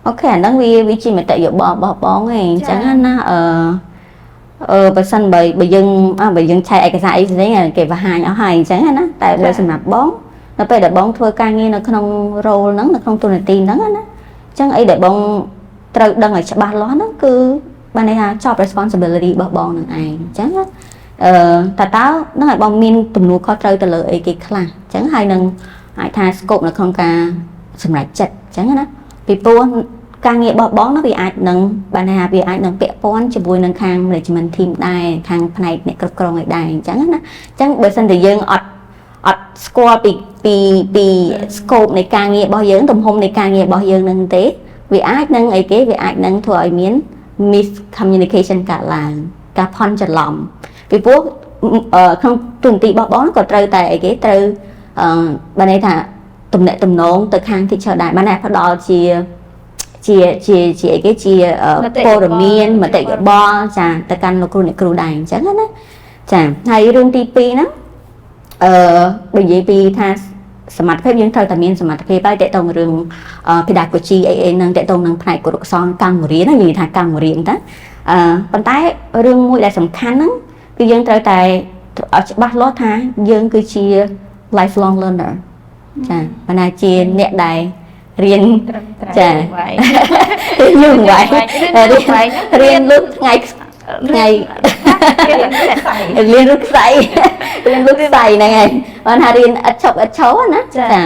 S3: Okay អាហ្នឹងវាជាមតិយោបល់របស់បងឯងអញ្ចឹងណាបើសិនបើយើងបើយើងឆែកឯកសារអីផ្សេងគេបង្ហាញអស់ហើយអញ្ចឹងណាតែបើសម្រាប់បងនៅពេលដែលបងធ្វើការងារនៅក្នុង role ហ្នឹងនៅក្នុងតួនាទីហ្នឹងណាអញ្ចឹងអីដែលបងត្រូវដឹងឲ្យច្បាស់លាស់ហ្នឹងគឺបានន័យថា job responsibility របស់បងនឹងឯងអញ្ចឹងណាតើនឹងឲ្យបងមានទំនួលខុសត្រូវទៅលើអីគេខ្លះអញ្ចឹងហើយនឹងអាចថា scope នៅក្នុងការសម្រេចចិត្តអញ្ចឹងណាពីព្រោះការងាររបស់បងនោះវាអាចនឹងបានថាវាអាចនឹងពាក់ព័ន្ធជាមួយនឹងខាង management team ដែរខាងផ្នែកអ្នកគ្រប់គ្រងឯដែរអញ្ចឹងណាអញ្ចឹងបើសិនជាយើងអត់ស្គាល់ពី scope នៃការងាររបស់យើងទំហំនៃការងាររបស់យើងនឹងទេវាអាចនឹងអីគេវាអាចនឹងធ្វើឲ្យមាន miscommunication កើតឡើងការភ័ន្តច្រឡំពីព្រោះក្នុងតួនាទីរបស់បងក៏ត្រូវតែអីគេត្រូវបានន័យថាទំនាក់ទំនងទៅខាង teacher ដែរបានតែផ្ដល់ជាអីគេជាព័ត៌មានមតិយោបល់ចាទៅកាន់លោកគ្រូអ្នកគ្រូដែរអញ្ចឹងណាចាហើយរឿងទី2ហ្នឹងបើនិយាយពីថាសមត្ថភាពយើងត្រូវតែមានសមត្ថភាពហើយតកតងរឿង pedagogy អីអីហ្នឹងតកតងនឹងផ្នែកគរុកោសល្យកម្មបង្រៀនណានិយាយថាកម្មបង្រៀនតាប៉ុន្តែរឿងមួយដែលសំខាន់ហ្នឹងគឺយើងត្រូវតែឲ្យច្បាស់លាស់ថាយើងគឺជា lifelong learner ចាបើណាជាអ្នកដែលរៀន
S2: ត្រឹមត្រូវ
S3: ចា
S2: វែង
S3: រៀនយូរវែង
S1: រៀនវែង
S3: រៀនលុះថ្ងៃថ្ងៃ
S2: រៀន
S3: រៀនលុះខ្សែរៀនលុះខ្សែហ្នឹងហើយបើថារៀនឥតឈប់ឥតឈរណា
S1: ចា
S3: ចា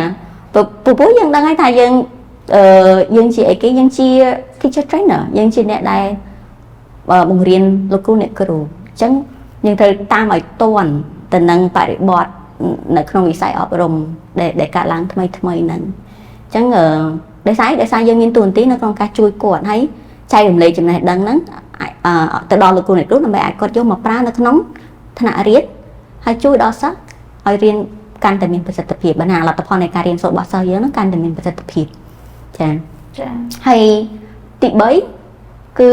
S3: ពពុះយើងដឹងហើយថាយើងយើងជាអីគេយើងជា teacher trainer យើងជាអ្នកដែលបង្រៀនលោកគ្រូអ្នកគ្រូអញ្ចឹងយើងត្រូវតាមឲ្យទាន់ទៅនឹងបរិបទនៅក្នុងវិស័យអប់រំដែលកើតឡើងថ្មីថ្មីហ្នឹងអញ្ចឹងអឺដោយសារយើងមានតួនាទីនៅក្នុងការជួយគាត់ហើយចែករំលែកចំណេះដឹងហ្នឹងអាចទៅដល់លោកគ្រូអ្នកគ្រូដើម្បីឲ្យគាត់យកមកប្រើនៅក្នុងថ្នាក់រៀនហើយជួយដល់សិស្សឲ្យរៀនកាន់តែមានប្រសិទ្ធភាពបណ្ណាលទ្ធផលនៃការរៀនសូត្ររបស់សិស្សយើងហ្នឹងកាន់តែមានប្រសិទ្ធភាពចា
S1: ចា
S3: ហើយទី3គឺ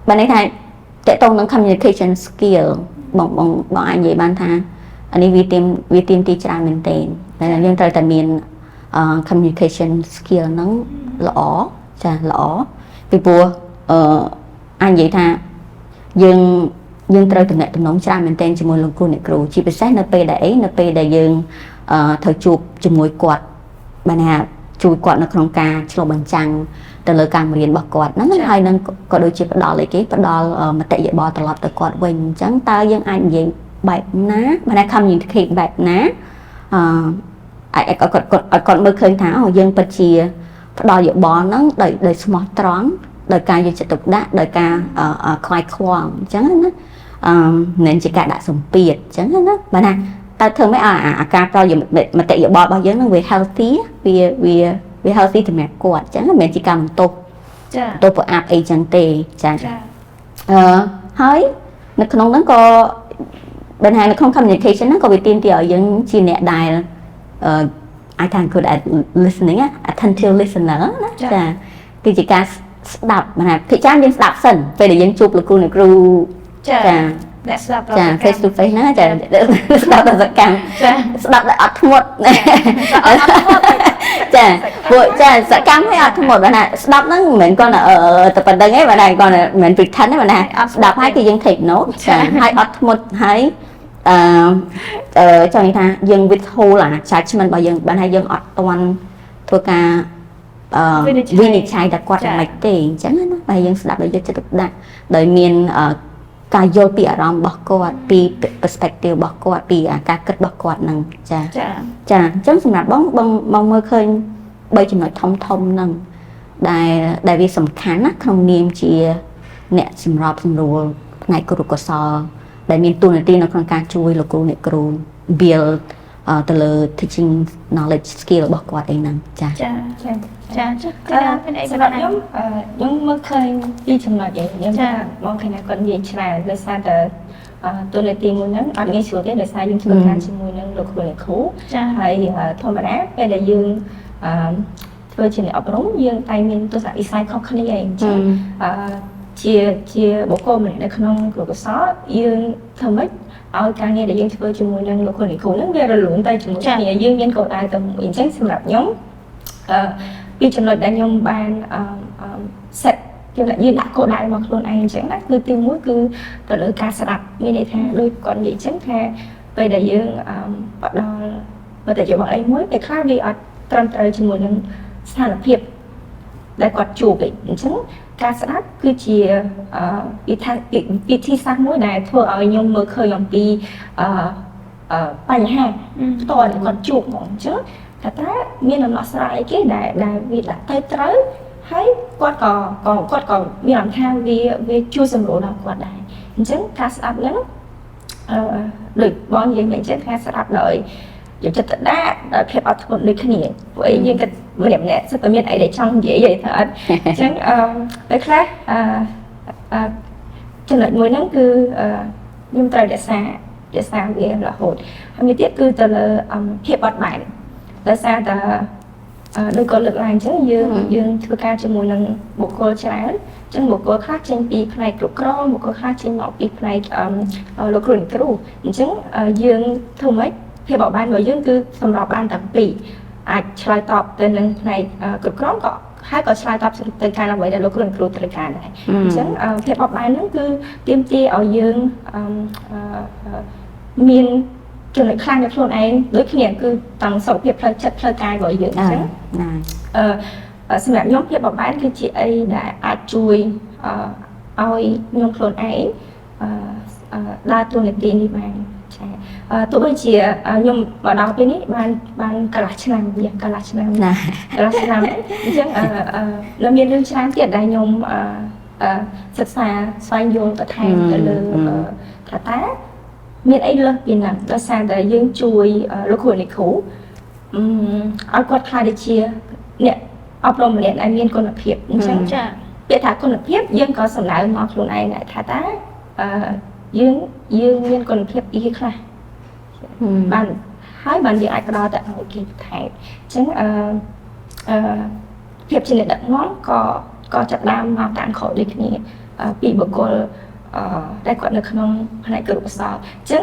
S3: បានន័យថាតកតងនឹង communication skill បងបងបងអាចនិយាយបានថាអានេះវាទាមទីច្រើនមែនទែនតែយើងត្រូវតែមានcommunication skill ហ្នឹងល្អចាល្អពីព្រោះអាចនិយាយថាយើងត្រូវតំណាក់តំណងច្រើនមែនទែនជាមួយលោកគ្រូអ្នកគ្រូជាពិសេសនៅពេលដែលអីនៅពេលដែលយើងត្រូវជួបជាមួយគាត់បានថាជួយគាត់នៅក្នុងការឆ្លុះបញ្ចាំងទៅលើការរៀនរបស់គាត់ហ្នឹងហើយនឹងក៏ដូចជាផ្ដល់អីគេផ្ដល់មតិយោបល់ត្រឡប់ទៅគាត់វិញអញ្ចឹងតើយើងអាចនិយាយបែបណាបានថា communicate បែបណាអាចឲ្យគាត់គាត់ឲ្យគាត់មើលឃើញថាអូយើងពិតជាផ្ដល់យោបល់ហ្នឹងដោយស្មោះត្រង់ដោយការយកចិត្តទុកដាក់ដោយការខ្វាយខ្វល់អញ្ចឹងណាមិនមែនជាការដាក់សម្ពាធអញ្ចឹងណាបាទណាតើធ្វើម៉េចឲ្យអាការផ្ដល់មតិយោបល់របស់យើងហ្នឹងវា healthy វា healthy សម្រាប់គាត់អញ្ចឹងមិនមែនជាការបន្ទោស
S1: ចា
S3: បន្ទោសប្រអាប់អីចឹងទេចា
S1: ចា
S3: ហើយនៅក្នុងហ្នឹងក៏បញ្ហានៅក្នុង communication ហ្នឹងក៏វាទាមទារឲ្យយើងជាអ្នកដែលអាចថា good at listening ណា attentive listener ណាចាគឺជាការស្ដាប់ណាភាគច្រើនយើងស្ដាប់សិនពេលដែលយើងជួបលោកគ្រូអ្នកគ្រូ
S1: ចា
S3: ចា
S1: អ្នកស្ដាប់
S3: ចា face to face ហ្នឹងចាស្ដាប់ដល់សកម្ម
S1: ចា
S3: ស្ដាប់ដោយអត់ធ្មត់ចាព្រោះចាសកម្មឲ្យអត់ធ្មត់បាទណាស្ដាប់ហ្នឹងមិនមែនគាត់តែប៉ុណ្្នឹងឯងបាទណាគាត់មិនមែន pretend ទេបាទណាស្ដាប់ហើយគឺយើង take note ចាហើយអត់ធ្មត់ហើយអឺអឺចង់និយាយថាយើង withhold អា judgment របស់យើងបានហើយយើងអត់ទាន់ធ្វើការវិនិច្ឆ័យតែគាត់យ៉ាងម៉េចទេអញ្ចឹងណាបាទយើងស្ដាប់ដោយយកចិត្តទុកដាក់ដោយមានការយល់ពីអារម្មណ៍របស់គាត់ពី perspective របស់គាត់ពីអាការគិតរបស់គាត់ហ្នឹងចា
S1: ចា
S3: ចាអញ្ចឹងសម្រាប់បងបងបងមើលឃើញ3ចំណុចធំធំហ្នឹងដែលវាសំខាន់ណាក្នុងនាមជាអ្នកសម្របសម្រួលផ្នែកគរុកោសល្យដែលមានតួនាទីនៅក្នុងការជួយលោកគ្រូអ្នកគ្រូ build ទៅលើ teaching knowledge skill របស់គាត់អីហ្នឹងចា៎
S1: ចា
S2: ចា
S1: ចាចាចាមានអី
S2: សម្រាប់ខ្ញុំខ្ញុំមើលឃើញពីចំណុចឯងខ្ញុំថាបងឃើញថាគាត់និយាយច្រើនដោយសារតែតួនាទីមួយហ្នឹងអត់ងាយស្រួលទេដោយសារយើងធ្វើការជាមួយនឹងលោកគ្រូអ្នកគ្រូ
S1: ចា
S2: ហើយធម្មតាពេលដែលយើងអឺធ្វើជាអ្នកអប់រំយើងតែមានទស្សនវិស័យខុសគ្នាឯងអញ្ចឹងអឺជាជាបុគ្គលម្នាក់នៅក្នុងគ្រូកសលយើងធ្វើម៉េចឲ្យការងារដែលយើងធ្វើជាមួយនឹងលោកគ្រូអ្នកគ្រូហ្នឹងវារលូនទៅជាមួយគ្នាយើងមានគោលដៅទៅមួយអញ្ចឹងសម្រាប់ខ្ញុំអឺពីចំណុចដែលខ្ញុំបានអឺ set យើងយើងដាក់គោលដៅមកខ្លួនឯងអញ្ចឹងណាគឺទីមួយគឺទៅលើការស្ដាប់មានន័យថាដូចគាត់និយាយអញ្ចឹងថាពេលដែលយើងអឺផ្ដល់មតិយោបល់អីមួយពេលខ្លះវាអត់ត្រឹមត្រូវជាមួយនឹងស្ថានភាពដែលគាត់ជួបឯងអញ្ចឹងការស្ដាប់គឺជាអឺវិធីវិធីសាស្ត្រមួយដែលធ្វើឲ្យខ្ញុំមើលឃើញអំពីអឺអឺបញ្ហាផ្ទាល់ដែលគាត់ជួបហ្មងអញ្ចឹងថាតើមានដំណោះស្រាយអីគេដែលដែលវាដាក់ទៅត្រូវហើយគាត់ក៏ក៏គាត់ក៏មានអារម្មណ៍ថាវាវាជួយសម្រួលដល់គាត់ដែរអញ្ចឹងការស្ដាប់ហ្នឹងអឺដូចបងនិយាយមិញអញ្ចឹងថាស្ដាប់ដោយយកចិត្តទុកដាក់ដោយភាពអត់ធ្មត់ដូចគ្នាព្រោះអីយើងក៏ម្នាក់ម្នាក់សិតតែមានអីដែលចង់និយាយថាអត់អញ្ចឹងអឺពេលខ្លះអឺអឺចំណុចមួយហ្នឹងគឺអឺខ្ញុំត្រូវរក្សារក្សាវារហូតហើយមួយទៀតគឺទៅលើភាពបត់បែនដោយសារតែដូចគាត់លើកឡើងអញ្ចឹងយើងយើងធ្វើការជាមួយនឹងបុគ្គលច្រើនអញ្ចឹងបុគ្គលខ្លះចេញពីផ្នែកគ្រប់គ្រងបុគ្គលខ្លះចេញមកពីផ្នែកលោកគ្រូអ្នកគ្រូអញ្ចឹងយើងធ្វើម៉េចភាពបត់បែនរបស់យើងគឺសម្របបានទាំងពីរអាចឆ្លើយតបទៅនឹងផ្នែកគ្រប់គ្រងក៏ហើយក៏ឆ្លើយតបទៅការអ្វីដែលលោកគ្រូអ្នកគ្រូត្រូវការដែរអញ្ចឹងភាពបត់បែនហ្នឹងគឺទាមទារឲ្យយើងមានចំណុចខ្លាំងនៃខ្លួនឯងដូចគ្នាគឺទាំងសុខភាពផ្លូវចិត្តផ្លូវកាយរបស់យើងអញ្ចឹង
S3: ណា
S2: អឺសម្រាប់ខ្ញុំភាពបត់បែនគឺជាអីដែលអាចជួយឲ្យខ្ញុំខ្លួនឯងអឺដើរតួនាទីនេះបានចាទោះបីជាខ្ញុំមកដល់ពេលនេះបានបានកន្លះឆ្នាំយ៉ាងកន្លះឆ្នាំ
S3: ណា
S2: កន្លះឆ្នាំអញ្ចឹងអឺនៅមានរឿងច្រើនទៀតដែលខ្ញុំអឺសិក្សាស្វែងយល់បន្ថែមទៅលើថាតើមានអីលើសពីហ្នឹងដោយសារតែយើងជួយលោកគ្រូអ្នកគ្រូអឺឲ្យគាត់ក្លាយទៅជាអ្នកអប់រំម្នាក់ដែលមានគុណភាពអញ្ចឹង
S1: ចា
S2: ពាក្យថាគុណភាពយើងក៏សំដៅមកខ្លួនឯងដែរថាតើអឺយើងយើងមានគុណភាពអីខ្លះបានហើយបានយើងអាចផ្ដល់ទៅឲ្យគេបន្ថែមអញ្ចឹងអឺអឺភាពជាអ្នកដឹកនាំក៏ក៏ចាប់ដើមមកតាមក្រោយដូចគ្នាពីបុគ្គលអឺដែលគាត់នៅក្នុងផ្នែកគរុកោសល្យអញ្ចឹង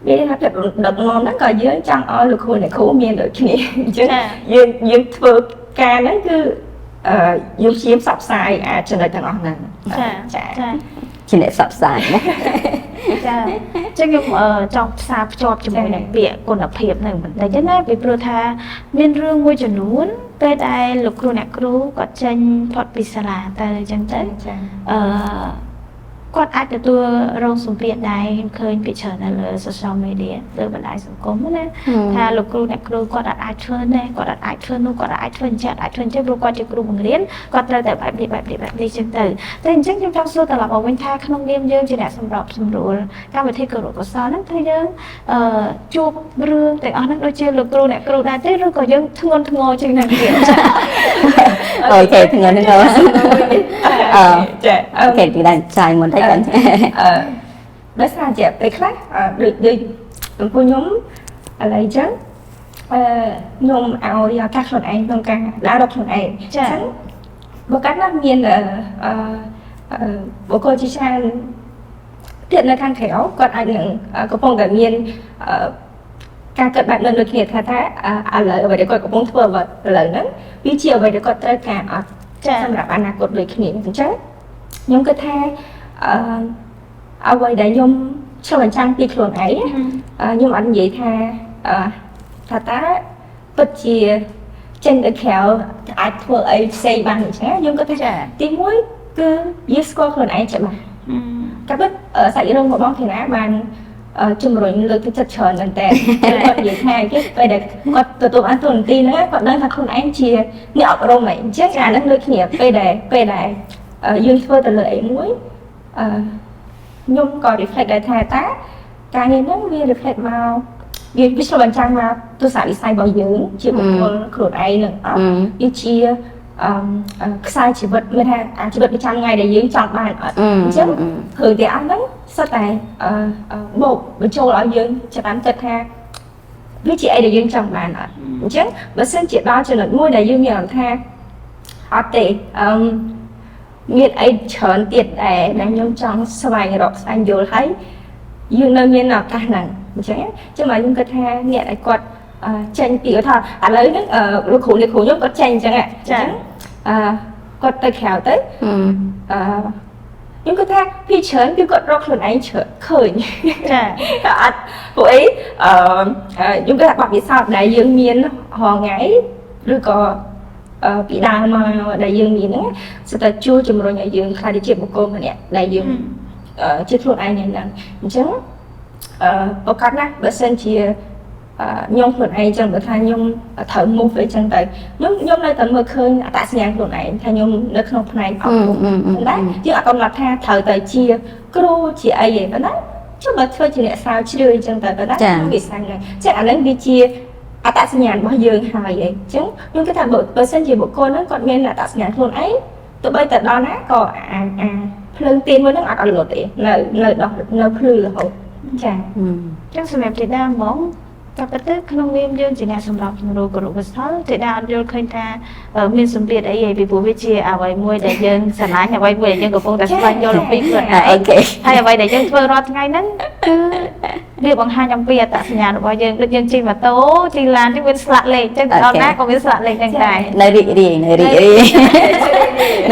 S2: មានថាភាពដឹកនាំហ្នឹងក៏យើងចង់ឲ្យលោកគ្រូអ្នកគ្រូមានដូចគ្នាអញ្ចឹងយើងយើងធ្វើការហ្នឹងគឺអឺយើងព្យាយាមផ្សព្វផ្សាយអាចំណុចទាំងអស់ហ្នឹង
S1: ចា
S2: ចា
S1: ចា
S3: ជាអ្នកផ្សព្វផ្សាយណា
S1: ចាអញ្ចឹងខ្ញុំចង់ផ្សារភ្ជាប់ជាមួយនឹងពាក្យគុណភាពនឹងបន្តិចណាពីព្រោះថាមានរឿងមួយចំនួនពេលដែលលោកគ្រូអ្នកគ្រូគាត់ចេញផុតពីសាលាទៅអញ្ចឹងទៅ
S2: ចា
S1: អឺគាត់អាចទទួលរងសម្ពាធដែរខ្ញុំឃើញពីច្រើននៅលើ social media លើបណ្ដាញសង្គមណាថាលោកគ្រូអ្នកគ្រូគាត់អត់អាចធ្វើនេះគាត់អត់អាចធ្វើនោះគាត់អាចធ្វើអញ្ចឹងអាចធ្វើអញ្ចឹងព្រោះគាត់ជាគ្រូបង្រៀនគាត់ត្រូវតែបែបនេះបែបនេះបែបនេះអញ្ចឹងទៅតែអញ្ចឹងខ្ញុំចង់សួរត្រឡប់មកវិញថាក្នុងនាមយើងជាអ្នកសម្របសម្រួលកម្មវិធីគរុកោសល្យហ្នឹងគឺយើងអឺជួបរឿងទាំងអស់ហ្នឹងដូចជាលោកគ្រូអ្នកគ្រូដែរទេឬក៏យើងធ្ងន់ធ្ងរជាងហ្នឹងទៀត
S3: OK ធ្ងន់ធ្ងរអឺ
S2: ចា
S3: OK ពីដែរចាយមុនតិចกัน
S2: អឺដោយសារជាពេលខ្លះដូចដូចចំពោះខ្ញុំឥឡូវអញ្ចឹងអឺខ្ញុំឲ្យឱកាសខ្លួនឯងក្នុងការដើររកខ្លួនឯងអញ្ចឹងបើកាលណាមានអឺអឺបុគ្គលជាច្រើនទៀតនៅខាងក្រៅគាត់អាចនឹងកំពុងតែមានអឺការគិតបែបនោះដូចគ្នាថាថាឥឡូវអ្វីដែលគាត់កំពុងធ្វើឥឡូវហ្នឹងវាជាអ្វីដែលគាត់ត្រូវការអត់សម្រាប់អនាគតដូចគ្នាអញ្ចឹងខ្ញុំគិតថាអឺអ្វីដែលខ្ញុំឆ្លុះបញ្ចាំងពីខ្លួនឯងខ្ញុំអត់និយាយថាអឺថាតើពិតជាចេញទៅក្រៅអាចធ្វើអីផ្សេងបានអញ្ចឹងខ្ញុំគិតថាទីមួយគឺយើងស្គាល់ខ្លួនឯងច្បាស់កាលពិតសាច់រឿងរបស់បងធីណាបានជំរុញលើកទឹកចិត្តច្រើនមែនតើគាត់និយាយថាគេពេលដែលគាត់ទទួលបានតួនាទីហ្នឹងគាត់ដឹងថាខ្លួនឯងជាអ្នកអប់រំអញ្ចឹងអាហ្នឹងដូចគ្នាពេលដែលពេលដែលយើងធ្វើទៅលើអីមួយអឺខ្ញុំក៏ reflect ដែរថាតើការងារហ្នឹងវា reflect មក វាវាឆ្លុះបញ្ចាំងមកទស្សនវិស័យរបស់យើងជាបុគ្គលខ្លួនឯងនឹងអត់វាជាអឺខ្សែជីវិតមានថាអាជីវិតប្រចាំថ្ងៃដែលយើងចង់បានអត់អញ្ចឹងរឿងទាំងអស់ហ្នឹងសុទ្ធតែបូកបញ្ចូលឲ្យយើងចាប់បានគិតថាវាជាអីដែលយើងចង់បានអត់អញ្ចឹងបើសិនជាដល់ចំណុចមួយដែលយើងមានអារម្មណ៍ថាអត់ទេអឺមានអីច្រើនទៀតដែរដែលខ្ញុំចង់ស្វែងរកស្វែងយល់ហើយយើងនៅមានឱកាសហ្នឹងអញ្ចឹងចឹងមកខ្ញុំគិតថាអ្នកដែលគាត់ចេញពីឧទាហរណ៍ឥឡូវហ្នឹងលោកគ្រូអ្នកគ្រូខ្ញុំគាត់ចេញអញ្ចឹងអញ្ចឹងអឺគាត់ទៅក្រៅទៅអឺខ្ញុំគិតថាពីច្រើនគឺគាត់រកខ្លួនឯងច្រើនឃើញ
S1: ចា
S2: អត់ពួកអីអឺខ្ញុំគិតថាបទពិសោធន៍ដែលយើងមានរាល់ថ្ងៃឬក៏ពីដើមមកដែលយើងមានហ្នឹងសុទ្ធតែជួយជំរុញឲ្យយើងក្លាយទៅជាបុគ្គលម្នាក់ដែលយើងជាខ្លួនឯងហ្នឹងអញ្ចឹងអឺប្រកាសណាស់បើសិនជាខ្ញុំខ្លួនឯងចឹងបើថាខ្ញុំត្រូវ move អីចឹងទៅខ្ញុំនៅតែមើលឃើញអត្តសញ្ញាណខ្លួនឯងថាខ្ញុំនៅក្នុងផ្នែកអប់រំប៉ុន្តែយើងអត់កំណត់ថាត្រូវតែជាគ្រូជាអីទេប៉ុន្តែចុះបើធ្វើជាអ្នកស្រាវជ្រាវអញ្ចឹងទៅប៉ុន្តែក្នុងវិស័យហ្នឹងចឹងអាហ្នឹងវាជាអត្តសញ្ញាណរបស់យើងហើយអីចឹងខ្ញុំគិតថាបើសិនជាបុគ្គលហ្នឹងគាត់មានអត្តសញ្ញាណខ្លួនឯងទោះបីតែដល់ណាក៏អាអាភ្លើងទៀនមួយហ្នឹងអត់អត់លត់ទេនៅនៅដោះនៅភ្លឺរហូតចា
S1: អញ្ចឹងសម្រាប់ធីតាហ្មងតែពិតទៅក្នុងនាមយើងជាអ្នកសម្របសម្រួលគរុកោសល្យធីតាអត់យល់ឃើញថាមានសម្ពាធអីឯងពីព្រោះវាជាអ្វីមួយដែលយើងស្រឡាញ់អ្វីមួយដែលយើងកំពុងតែស្វែងយល់អំពីខ្លួនឯងហើយអ្វីដែលយើងធ្វើរាល់ថ្ងៃហ្នឹងគឺវាបង្ហាញអំពីអត្តសញ្ញាណរបស់យើងដូចយើងជិះម៉ូតូជិះឡាននេះមានស្លាកលេខអញ្ចឹងដល់ណាក៏មានស្លាកលេខហ្នឹងដែរ
S3: នៅរីករាយនៅរីករាយ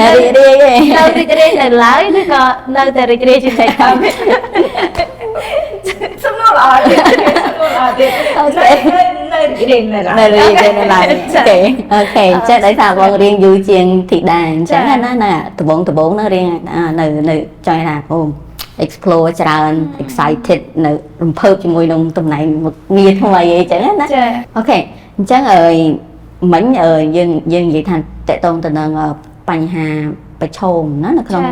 S3: នៅរីករាយ
S1: នៅរីករាយនៅឡើយឬក៏នៅតែរីករាយជានិច្ច
S2: សំណួរល្អទៀតសំណួរល្អទៀតនៅរីករាយនៅឡើយ
S3: នៅរីករាយនៅឡើយ okay ចេះដោយសារបងរៀងយូរជាងធីតាអញ្ចឹងណាណាដបងដបងនៅរៀងនៅនៅចង់ថាអូ explore ច្រើន excited នៅរំភើបជាមួយនឹងតំណែងមុខងារថ្មីអីចឹងណា
S1: ចា
S3: okay អញ្ចឹងអើយមិញអើយយើងយើងនិយាយថាតកតងទៅនឹងបញ្ហាប្រឈមណានៅក្នុង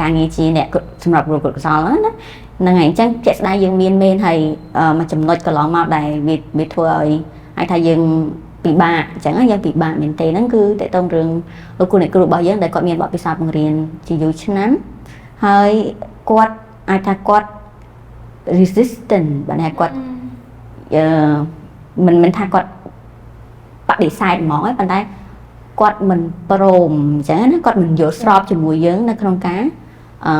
S3: ការងារជាអ្នកសម្រាប់គ្រូកុសលណាហ្នឹងហើយអញ្ចឹងជាក់ស្ដែងយើងមានមែនហើយមួយចំណុចកន្លងមកដែលវាធ្វើឲ្យអាចថាយើងពិបាកអញ្ចឹងយើងពិបាកមែនទេហ្នឹងគឺតកតងរឿងលោកគ្រូអ្នកគ្រូរបស់យើងដែលគាត់មានបទពិសោធន៍បង្រៀនជាយូរឆ្នាំហើយគាត់អាចថាគាត់ resistant បានថាគាត់អឺមិនមិនថាគាត់បដិសេធហ្មងឯងប៉ុន្តែគាត់មិនព្រមអញ្ចឹងណាគាត់មិនយល់ស្របជាមួយយើងនៅក្នុងការអឺ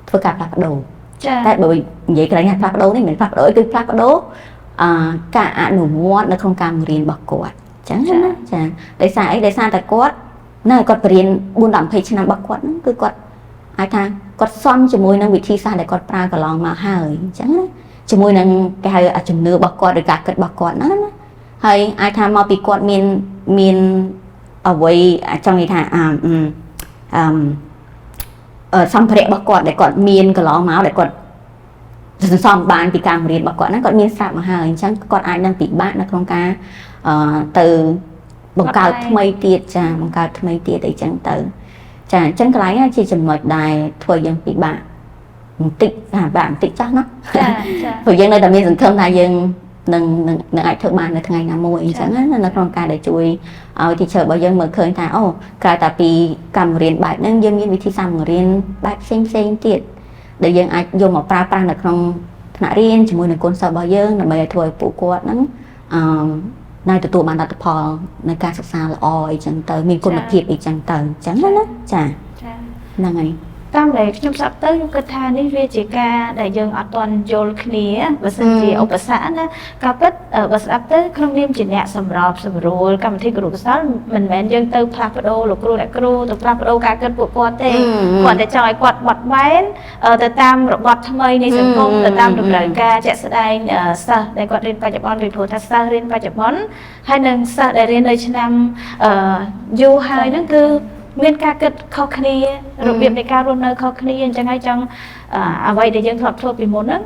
S3: ធ្វើការផ្លាស់ប្ដូរ
S1: ចា
S3: តែបើនិយាយកន្លែងថាផ្លាស់ប្ដូរនេះមិនមែនផ្លាស់ប្ដូរគឺផ្លាស់ប្ដូរអឺការអនុវត្តនៅក្នុងការបង្រៀនរបស់គាត់អញ្ចឹងណាចាដោយសារអីដោយសារតែគាត់នៅគាត់បរៀន4ដល់20ឆ្នាំរបស់គាត់ហ្នឹងគឺគាត់អាចថាគាត់សមជាមួយនឹងវិធីសាស្ត្រដែលគាត់ប្រើកន្លងមកហើយអញ្ចឹងណាជាមួយនឹងគេហៅជំនឿរបស់គាត់ឬការគិតរបស់គាត់ហ្នឹងណាហើយអាចថាមកពីគាត់មានមានអ្វីចង់និយាយថាអឺអឺសម្ភារៈរបស់គាត់ដែលគាត់មានកន្លងមកដែលគាត់សន្សំបានពីការបង្រៀនរបស់គាត់ហ្នឹងគាត់មានស្រាប់មកហើយអញ្ចឹងគាត់អាចនឹងពិបាកនៅក្នុងការអឺទៅបង្កើតថ្មីទៀតចាបង្កើតថ្មីទៀតអីចឹងទៅចាអញ្ចឹងកន្លែងហ្នឹងជាចំណុចដែលធ្វើយើងពិបាកបន្តិចថាបាក់បន្តិចចោះណា
S1: ចាចា
S3: ព្រោះយើងនៅតែមានសង្ឃឹមថាយើងនឹងនឹងនឹងអាចធ្វើបាននៅថ្ងៃណាមួយអញ្ចឹងណានៅក្នុងការដែលជួយឲ្យ teacher របស់យើងមើលឃើញថាអូក្រៅតែពីកម្មរៀនបែបហ្នឹងយើងមានវិធីសាស្ត្របង្រៀនបែបផ្សេងផ្សេងទៀតដែលយើងអាចយកមកប្រើប្រាស់នៅក្នុងថ្នាក់រៀនជាមួយនឹងកូនសិស្សរបស់យើងដើម្បីឲ្យធ្វើឲ្យពួកគាត់ហ្នឹងអឺនៅទទួលបានលទ្ធផលនៅការសិក្សាល្អអីចឹងទៅមានគុណភាពអីចឹងទៅអញ្ចឹងណាចា
S1: ចា
S3: ហ្នឹងហើយ
S1: តាមដែលខ្ញុំស្ដាប់ទៅខ្ញុំគិតថានេះវាជាការដែលយើងអត់ទាន់យល់គ្នាបើសិនជាឧបសគ្គណាក៏ពិតបើស្ដាប់ទៅក្នុងនាមជាអ្នកសម្របសម្រួលកម្មវិធីគរុកោសល្យមិនមែនយើងទៅផ្លាស់ប្ដូរលោកគ្រូអ្នកគ្រូទៅផ្លាស់ប្ដូរការគិតពួកគាត់ទេគាត់តែចង់ឲ្យគាត់បត់បែនទៅតាមរបបថ្មីនៃសង្គមទៅតាមតម្រូវការជាក់ស្ដែងសិស្សដែលគាត់រៀនបច្ចុប្បន្នពីព្រោះថាសិស្សរៀនបច្ចុប្បន្នហើយនិងសិស្សដែលរៀននៅឆ្នាំយូរហើយហ្នឹងគឺមានការគិតខុសគ្នារបៀបនៃការរស់នៅខុសគ្នាអញ្ចឹងហើយចង់អ្វីដែលយើងធ្លាប់ធ្វើពីមុនហ្នឹង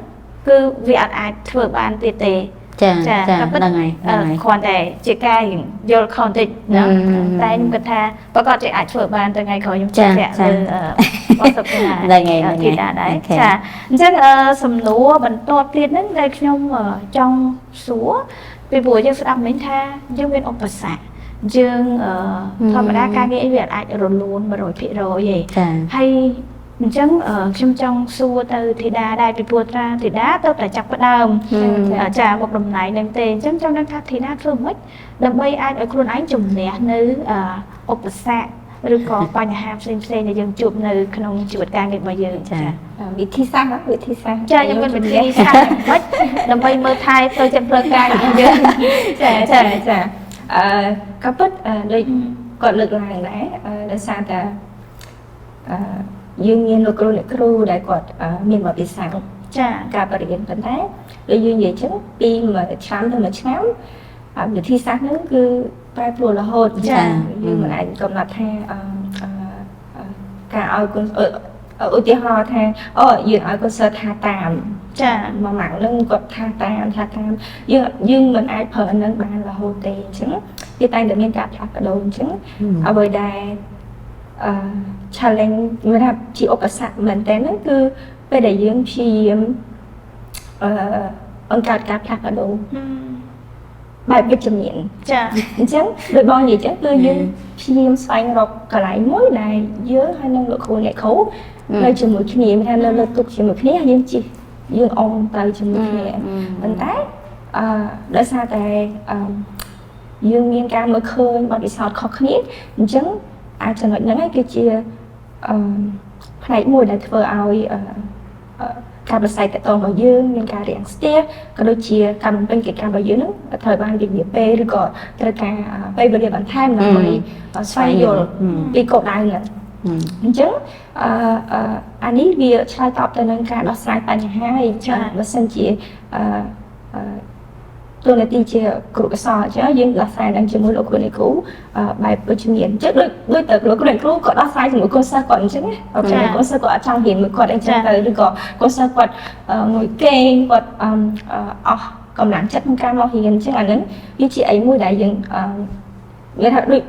S1: គឺវាអត់អាចធ្វើបានទៀតទេ
S3: ចាចាហ្នឹងហើយ
S1: គ្រាន់តែជាការយល់ខុសបន្តិចណាតែខ្ញុំគិតថាប្រកាសជាអាចធ្វើបានទៅថ្ងៃក្រោយខ្ញុំជឿជាក់លើ បងសុខេណា
S3: ហ្នឹងហើយហ្នឹងហើយ
S1: ធីតាដែរ
S3: Okay.
S1: ចាអញ្ចឹងសំណួរបន្ទាប់ទៀតហ្នឹងដែលខ្ញុំចង់សួរពីព្រោះយើងស្ដាប់មិញថាយើងមានឧបសគ្គយើងធម្មតាការងារអីវាអាចរលូន100%ទេ
S3: ចា
S1: ហើយអញ្ចឹងខ្ញុំចង់សួរទៅធីតាដែរពីព្រោះថាធីតាទៅតែចាប់ផ្ដើមចាមកតំណែងនឹងទេអញ្ចឹងចង់ដឹងថាធីតាធ្វើម៉េចដើម្បីអាចឲ្យខ្លួនឯងជំនះនៅឧបសគ្គឬក៏បញ្ហាផ្សេងផ្សេងដែលយើងជួបនៅក្នុងជីវិតការងាររបស់យើង
S3: ចា
S2: វិធីសាស្ត្រវិធីសាស្ត្រ
S1: ចាយើងមានវិធីសាស្ត្រម៉េចដើម្បីមើលថែផ្លូវចិត្តផ្លូវកាយរបស់យើង
S2: ចាចាចាក៏ពិតដូចគាត់លើកឡើងដែរដោយសារតែយើងមានលោកគ្រូអ្នកគ្រូដែលគាត់មានបទពិសោធន៍
S1: ចា
S2: ការបរៀនប៉ុន្តែដូចយើងនិយាយចឹងពីមួយឆ្នាំទៅមួយឆ្នាំវិធីសាស្ត្រហ្នឹងគឺប្រែប្រួលរហូត
S1: ចា
S2: យើងមិនអាចកំណត់ថាការឲ្យកូនឧទាហរណ៍ថាអូយើងឲ្យកូនសិស្សថាតាម
S1: ចា
S2: មួយម៉ាំងហ្នឹងគាត់ថាតាមថាតាមយើងយើងមិនអាចប្រើអាហ្នឹងបានរហូតទេអញ្ចឹងវាតែងតែមានការផ្លាស់ប្ដូរអញ្ចឹងអ្វីដែលchallenge មានថាជាឧបសគ្គមែនតើហ្នឹងគឺពេលដែលយើងព្យាយាមបង្កើតការផ្លាស់ប្ដូរបែបវិជ្ជមាន
S1: ចា
S2: អញ្ចឹងដូចបងនិយាយចឹងគឺយើងព្យាយាមស្វែងរកកន្លែងមួយដែលយើងហើយនឹងលោកគ្រូអ្នកគ្រូនៅជាមួយគ្នាមានថានៅលើទុកជាមួយគ្នាហើយយើងជិះយើងអមទៅជាមួយគ្នាប៉ុន្តែដោយសារតែអឺយើងមានការមើលឃើញបទពិសោធន៍ខុសគ្នាអញ្ចឹងអាចចំណុចហ្នឹងឯងគឺជាអឺផ្នែកមួយដែលធ្វើឲ្យអឺការប្រស័យតកតងរបស់យើងមានការរាំងស្ទះក៏ដូចជាការបំពេញកិច្ចការរបស់យើងហ្នឹងត្រូវបានវិនិច្ឆ័យពេលឬក៏ត្រូវការពេលវេលាបន្ថែមដើម្បីស្វែងយល់ពីគោលដៅហ្នឹងអញ្ចឹងអឺអានេះវាឆ្លើយតបទៅនឹងការដោះស្រាយបញ្ហាហើយបើសិនជាអឺតួនាទីជាគ្រូកសលអញ្ចឹងយើងដោះស្រាយនឹងជាមួយលោកគ្រូអ្នកគ្រូបែបវិជ្ជមានអញ្ចឹងដូចដូចទៅលោកគ្រូអ្នកគ្រូក៏ដោះស្រាយជាមួយកូនសិស្សគាត់អញ្ចឹងណាokay កូនសិស្សគាត់អត់ចង់រៀនមួយគាត់អញ្ចឹងទៅឬក៏កូនសិស្សគាត់ងុយគេងគាត់អស់កម្លាំងចិត្តក្នុងការមករៀនអញ្ចឹងអាហ្នឹងវាជាអីមួយដែលយើងមានថាដូច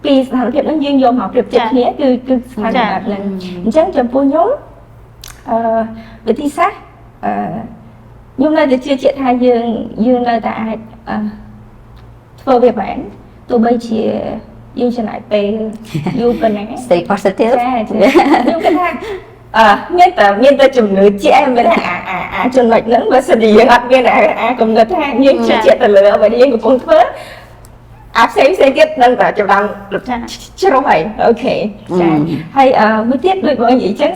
S2: ពីស្ថានភាពហ្នឹងយើងយកមកប្រៀបធៀបគ្នាគឺគឺស្ថានភាពបែបហ្នឹងអញ្ចឹងចំពោះខ្ញុំវិធីសាស្ត្រខ្ញុំនៅតែជឿជាក់ថាយើងយើងនៅតែអាចធ្វើវាបានទោះបីជាយើងចំណាយពេលយូរប៉ុណ្ណា
S3: Stay positive.
S2: ចាខ្ញុំគិតថាមានតែមានតែជំនឿជាក់មានថាអាអាអាចំណុចហ្នឹងបើសិនជាយើងអត់មានអាអាកំណត់ថាយើងជឿជាក់ទៅលើអ្វីដែលយើងកំពុងធ្វើអាផ្សេងផ្សេងទៀតនឹងតែចម្ដាំ
S1: ចា
S2: ជ្រុះហើយ okay ចាហើយមួយទៀតដូចបងនិយាយចឹង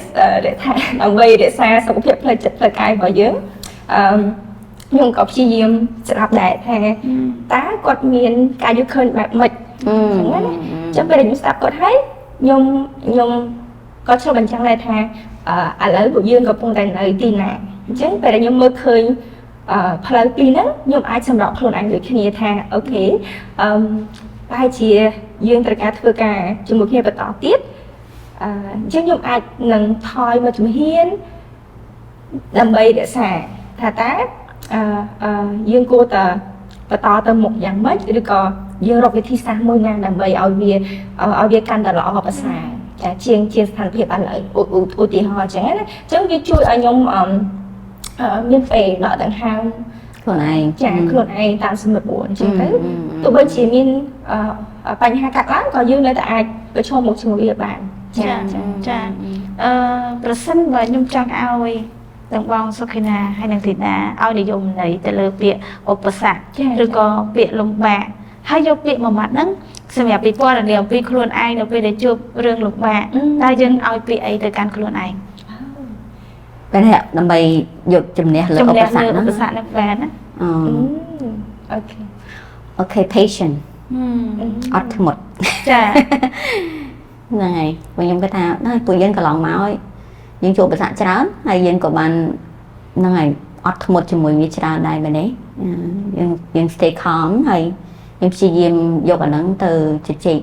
S2: ថាដើម្បីរក្សាសុខភាពផ្លូវចិត្តផ្លូវកាយរបស់យើងអឺខ្ញុំក៏ព្យាយាមស្ដាប់ដែរថាតើគាត់មានការយល់ឃើញបែបម៉េចចឹងណាចឹងពេលដែលខ្ញុំស្ដាប់គាត់ហើយខ្ញុំខ្ញុំក៏ឆ្លុះបញ្ចាំងដែរថាឥឡូវពួកយើងកំពុងតែនៅទីណាអញ្ចឹងពេលដែលខ្ញុំមើលឃើញផ្លូវពីរហ្នឹងខ្ញុំអាចសម្របខ្លួនឯងដូចគ្នាថាokay អឺប្រហែលជាយើងត្រូវការធ្វើការជាមួយគ្នាបន្តទៀតអញ្ចឹងខ្ញុំអាចនឹងថយមកជំហានដើម្បីរក្សាថាតើអឺយើងគួរតែបន្តទៅមុខយ៉ាងម៉េចឬក៏យើងរកវិធីសាស្ត្រមួយណាដើម្បីឲ្យវាឲ្យវាកាន់តែល្អប្រសើរចាជាងជាស្ថានភាពឥឡូវឧទាហរណ៍អញ្ចឹងណាអញ្ចឹងវាជួយឲ្យខ្ញុំមានពេលដកដង្ហើម
S3: ខ្លួនឯង
S2: ចាខ្លួនឯងតាមសម្របអញ្ចឹងទៅទោះបីជាមានបញ្ហាកាត់ឡើងក៏យើងនៅតែអាចប្រឈមមុខជាមួយវាបាន
S1: ចាចាប្រសិនបើខ្ញុំចង់ឲ្យទាំងបងសុខិណាហើយនិងធីតាឲ្យនិយមន័យទៅលើពាក្យឧបសគ្គឬក៏ពាក្យលំបាកហើយយកពាក្យមួយម៉ាត់ហ្នឹងសម្រាប់ពិពណ៌នាអំពីខ្លួនឯងនៅពេលដែលជួបរឿងលំបាកតើយើងឲ្យពាក្យអីទៅកាន់ខ្លួនឯង
S3: ពេលនេះដើម្បីយកជំនះលើឧបសគ្គ
S1: ឧបសគ្គហ្នឹងបានណា
S3: អូ
S2: Okay.
S3: Okay, patient អត់ធ្មត់
S1: ចា
S3: ហ្នឹងហើយពួកខ្ញុំគាត់ថាណាពួកយើងកន្លងមកយើងជួបឧបសគ្គច្រើនហើយយើងក៏បានហ្នឹងហើយអត់ធ្មត់ជាមួយវាច្រើនដែរមែនទេយើងយើង stay calm ហើយយើងព្យាយាមយកអាហ្នឹងទៅជជែក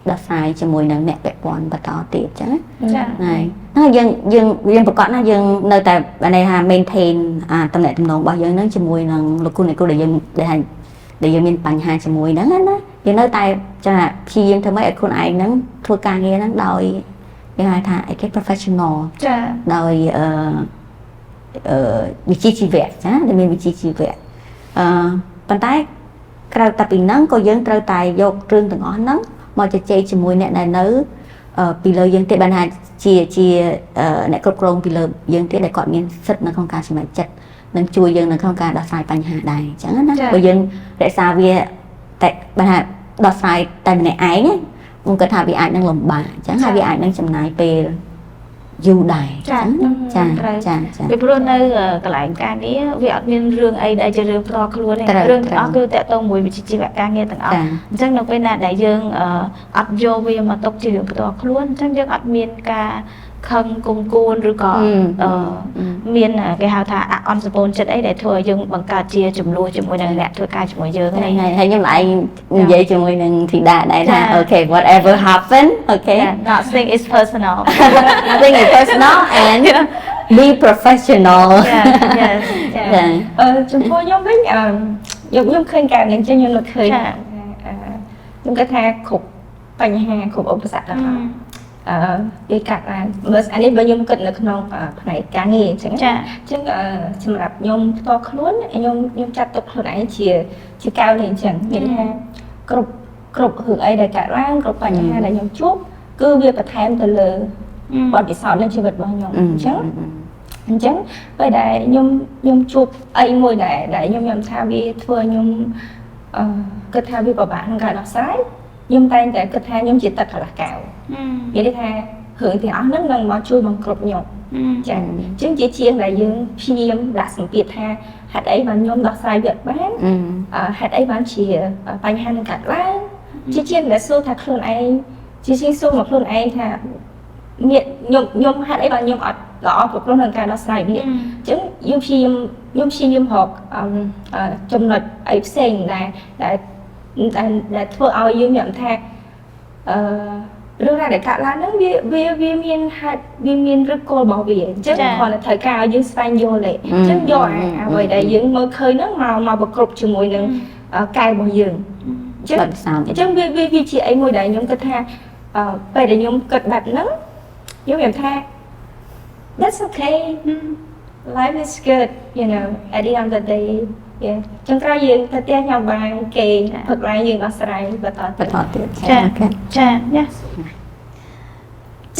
S3: ដោះស្រាយជាមួយនឹងអ្នកពាក់ព័ន្ធបន្តទៀតចឹង
S1: ចា
S3: ហើយហ្នឹងយើងយើងយើងប្រកាសណាយើងនៅតែន័យថា maintain អាតំណែងតំណងរបស់យើងហ្នឹងជាមួយនឹងលោកគ្រូអ្នកគ្រូដែលយើងដែលថាដែលយើងមានបញ្ហាជាមួយហ្នឹងណាយើងនៅតែចាព្យាយាមធ្វើម៉េចឲ្យខ្លួនឯងហ្នឹងធ្វើការងារហ្នឹងដោយ គេហៅថាអីគេ professional
S1: ចា
S3: ដោយអឺវិជ្ជាជីវៈចាដែលមានវិជ្ជាជីវៈប៉ុន្តែក្រៅតែពីហ្នឹងក៏យើងត្រូវតែយករឿងទាំងអស់ហ្នឹងមកជជែកជាមួយអ្នកដែលនៅពីលើយើងទៀតបានថាជាអ្នកគ្រប់គ្រងពីលើយើងទៀតដែលគាត់មានសិទ្ធិនៅក្នុងការសម្រេចចិត្តនិងជួយយើងនៅក្នុងការដោះស្រាយបញ្ហាដែរអញ្ចឹងណាបើយើងរក្សាវាតែបានថាដោះស្រាយតែម្នាក់ឯងខ្ញុំគិតថាវាអាចនឹងលំបាកអញ្ចឹងហើយវាអាចនឹងចំណាយពេលយូរដែរ
S1: ចា
S3: ចាចាចា
S1: ពីព្រោះនៅកន្លែងការងារវាអត់មានរឿងអីដែលជារឿងផ្ទាល់ខ្លួនទេរឿងទាំងអស់គឺតាក់ទងមួយវិជ្ជាជីវៈការងារទាំងអស់អញ្ចឹងនៅពេលណាដែលយើងអត់យកវាមកទុកជារឿងផ្ទាល់ខ្លួនអញ្ចឹងយើងអត់មានការខឹងគុំគួនឬក៏មានគេហៅថាអន់សពូនចិត្តអីដែលធ្វើឲ្យយើងបង្កើតជាចំនួនជាមួយនឹងអ្នកធ្វើការជាមួយយើង
S3: ហ្នឹងហើយហើយខ្ញុំឯងនិយាយជាមួយនឹងធីតាដែរថា okay, whatever happen, okay,
S1: nothing is personal.
S3: Nothing is personal and be professional.
S1: Yes.
S3: ចា
S2: ចំពោះខ្ញុំវិញខ្ញុំឃើញការនេះចឹងខ្ញុំនឹកឃើញខ្ញុំគិតថាគ្រប់បញ្ហាគ្រប់ឧបសគ្គទាំងអស់វាកាត់ឡើងមើលអានេះបើខ្ញុំគិតនៅក្នុងផ្នែកការងារអញ្ចឹង
S1: ចា
S2: អញ្ចឹងសម្រាប់ខ្ញុំផ្ទាល់ខ្លួនខ្ញុំចាត់ទុកខ្លួនឯងជាកែវនេះអញ្ចឹងមានថាគ្រប់គ្រប់រឿងអីដែលកើតឡើងគ្រប់បញ្ហាដែលខ្ញុំជួបគឺវាបន្ថែមទៅលើបទពិសោធន៍នៃជីវិតរបស់ខ្ញុំអញ្ចឹងពេលដែលខ្ញុំជួបអីមួយដែលខ្ញុំថាវាធ្វើខ្ញុំគិតថាវាពិបាកក្នុងការដោះស្រាយខ្ញុំតែងតែគិតថាខ្ញុំជាទឹកកន្លះកែវនិយាយថារឿងទាំងអស់ហ្នឹងនឹងមកជួយបង្គ្រប់ខ្ញុំចាអញ្ចឹងជាជាងដែលយើងព្យាយាមដាក់សម្ពាធថាហេតុអីបានខ្ញុំដោះស្រាយវាអត់បានហេតុអីបានជាបញ្ហានឹងកើតឡើងជាជាងដែលសួរថាខ្លួនឯងជាជាងសួរមកខ្លួនឯងថាមានខ្ញុំហេតុអីបានខ្ញុំអត់ល្អគ្រប់គ្រាន់ក្នុងការដោះស្រាយវាអញ្ចឹងយើងព្យាយាមខ្ញុំព្យាយាមរកចំណុចអីផ្សេងដែលដែលដែលធ្វើឲ្យយើងមានថារឿងរ៉ាវដែលកើតឡើងហ្នឹងវាវាវាមានហេតុវាមានឫសគល់របស់វាអញ្ចឹងគ្រាន់តែត្រូវការឲ្យយើងស្វែងយល់ទេអញ្ចឹងយកអ្វីដែលយើងមើលឃើញហ្នឹងមកមកប្រគ្រប់ជាមួយនឹងកែវរបស់យើងអញ្ចឹងអញ្ចឹងវាវាជាអីមួយដែលខ្ញុំគិតថាពេលដែលខ្ញុំគិតបែបហ្នឹងខ្ញុំនិយាយថា that's okay, life is good at the end of the day. Yeah. ចុងក្រោយយើងទៅផ្ទះញ៉ាំបាយគេផឹកឡើងយើងដោះស្រាយបន្ត
S3: បន្តទៀត
S1: ចាចា yes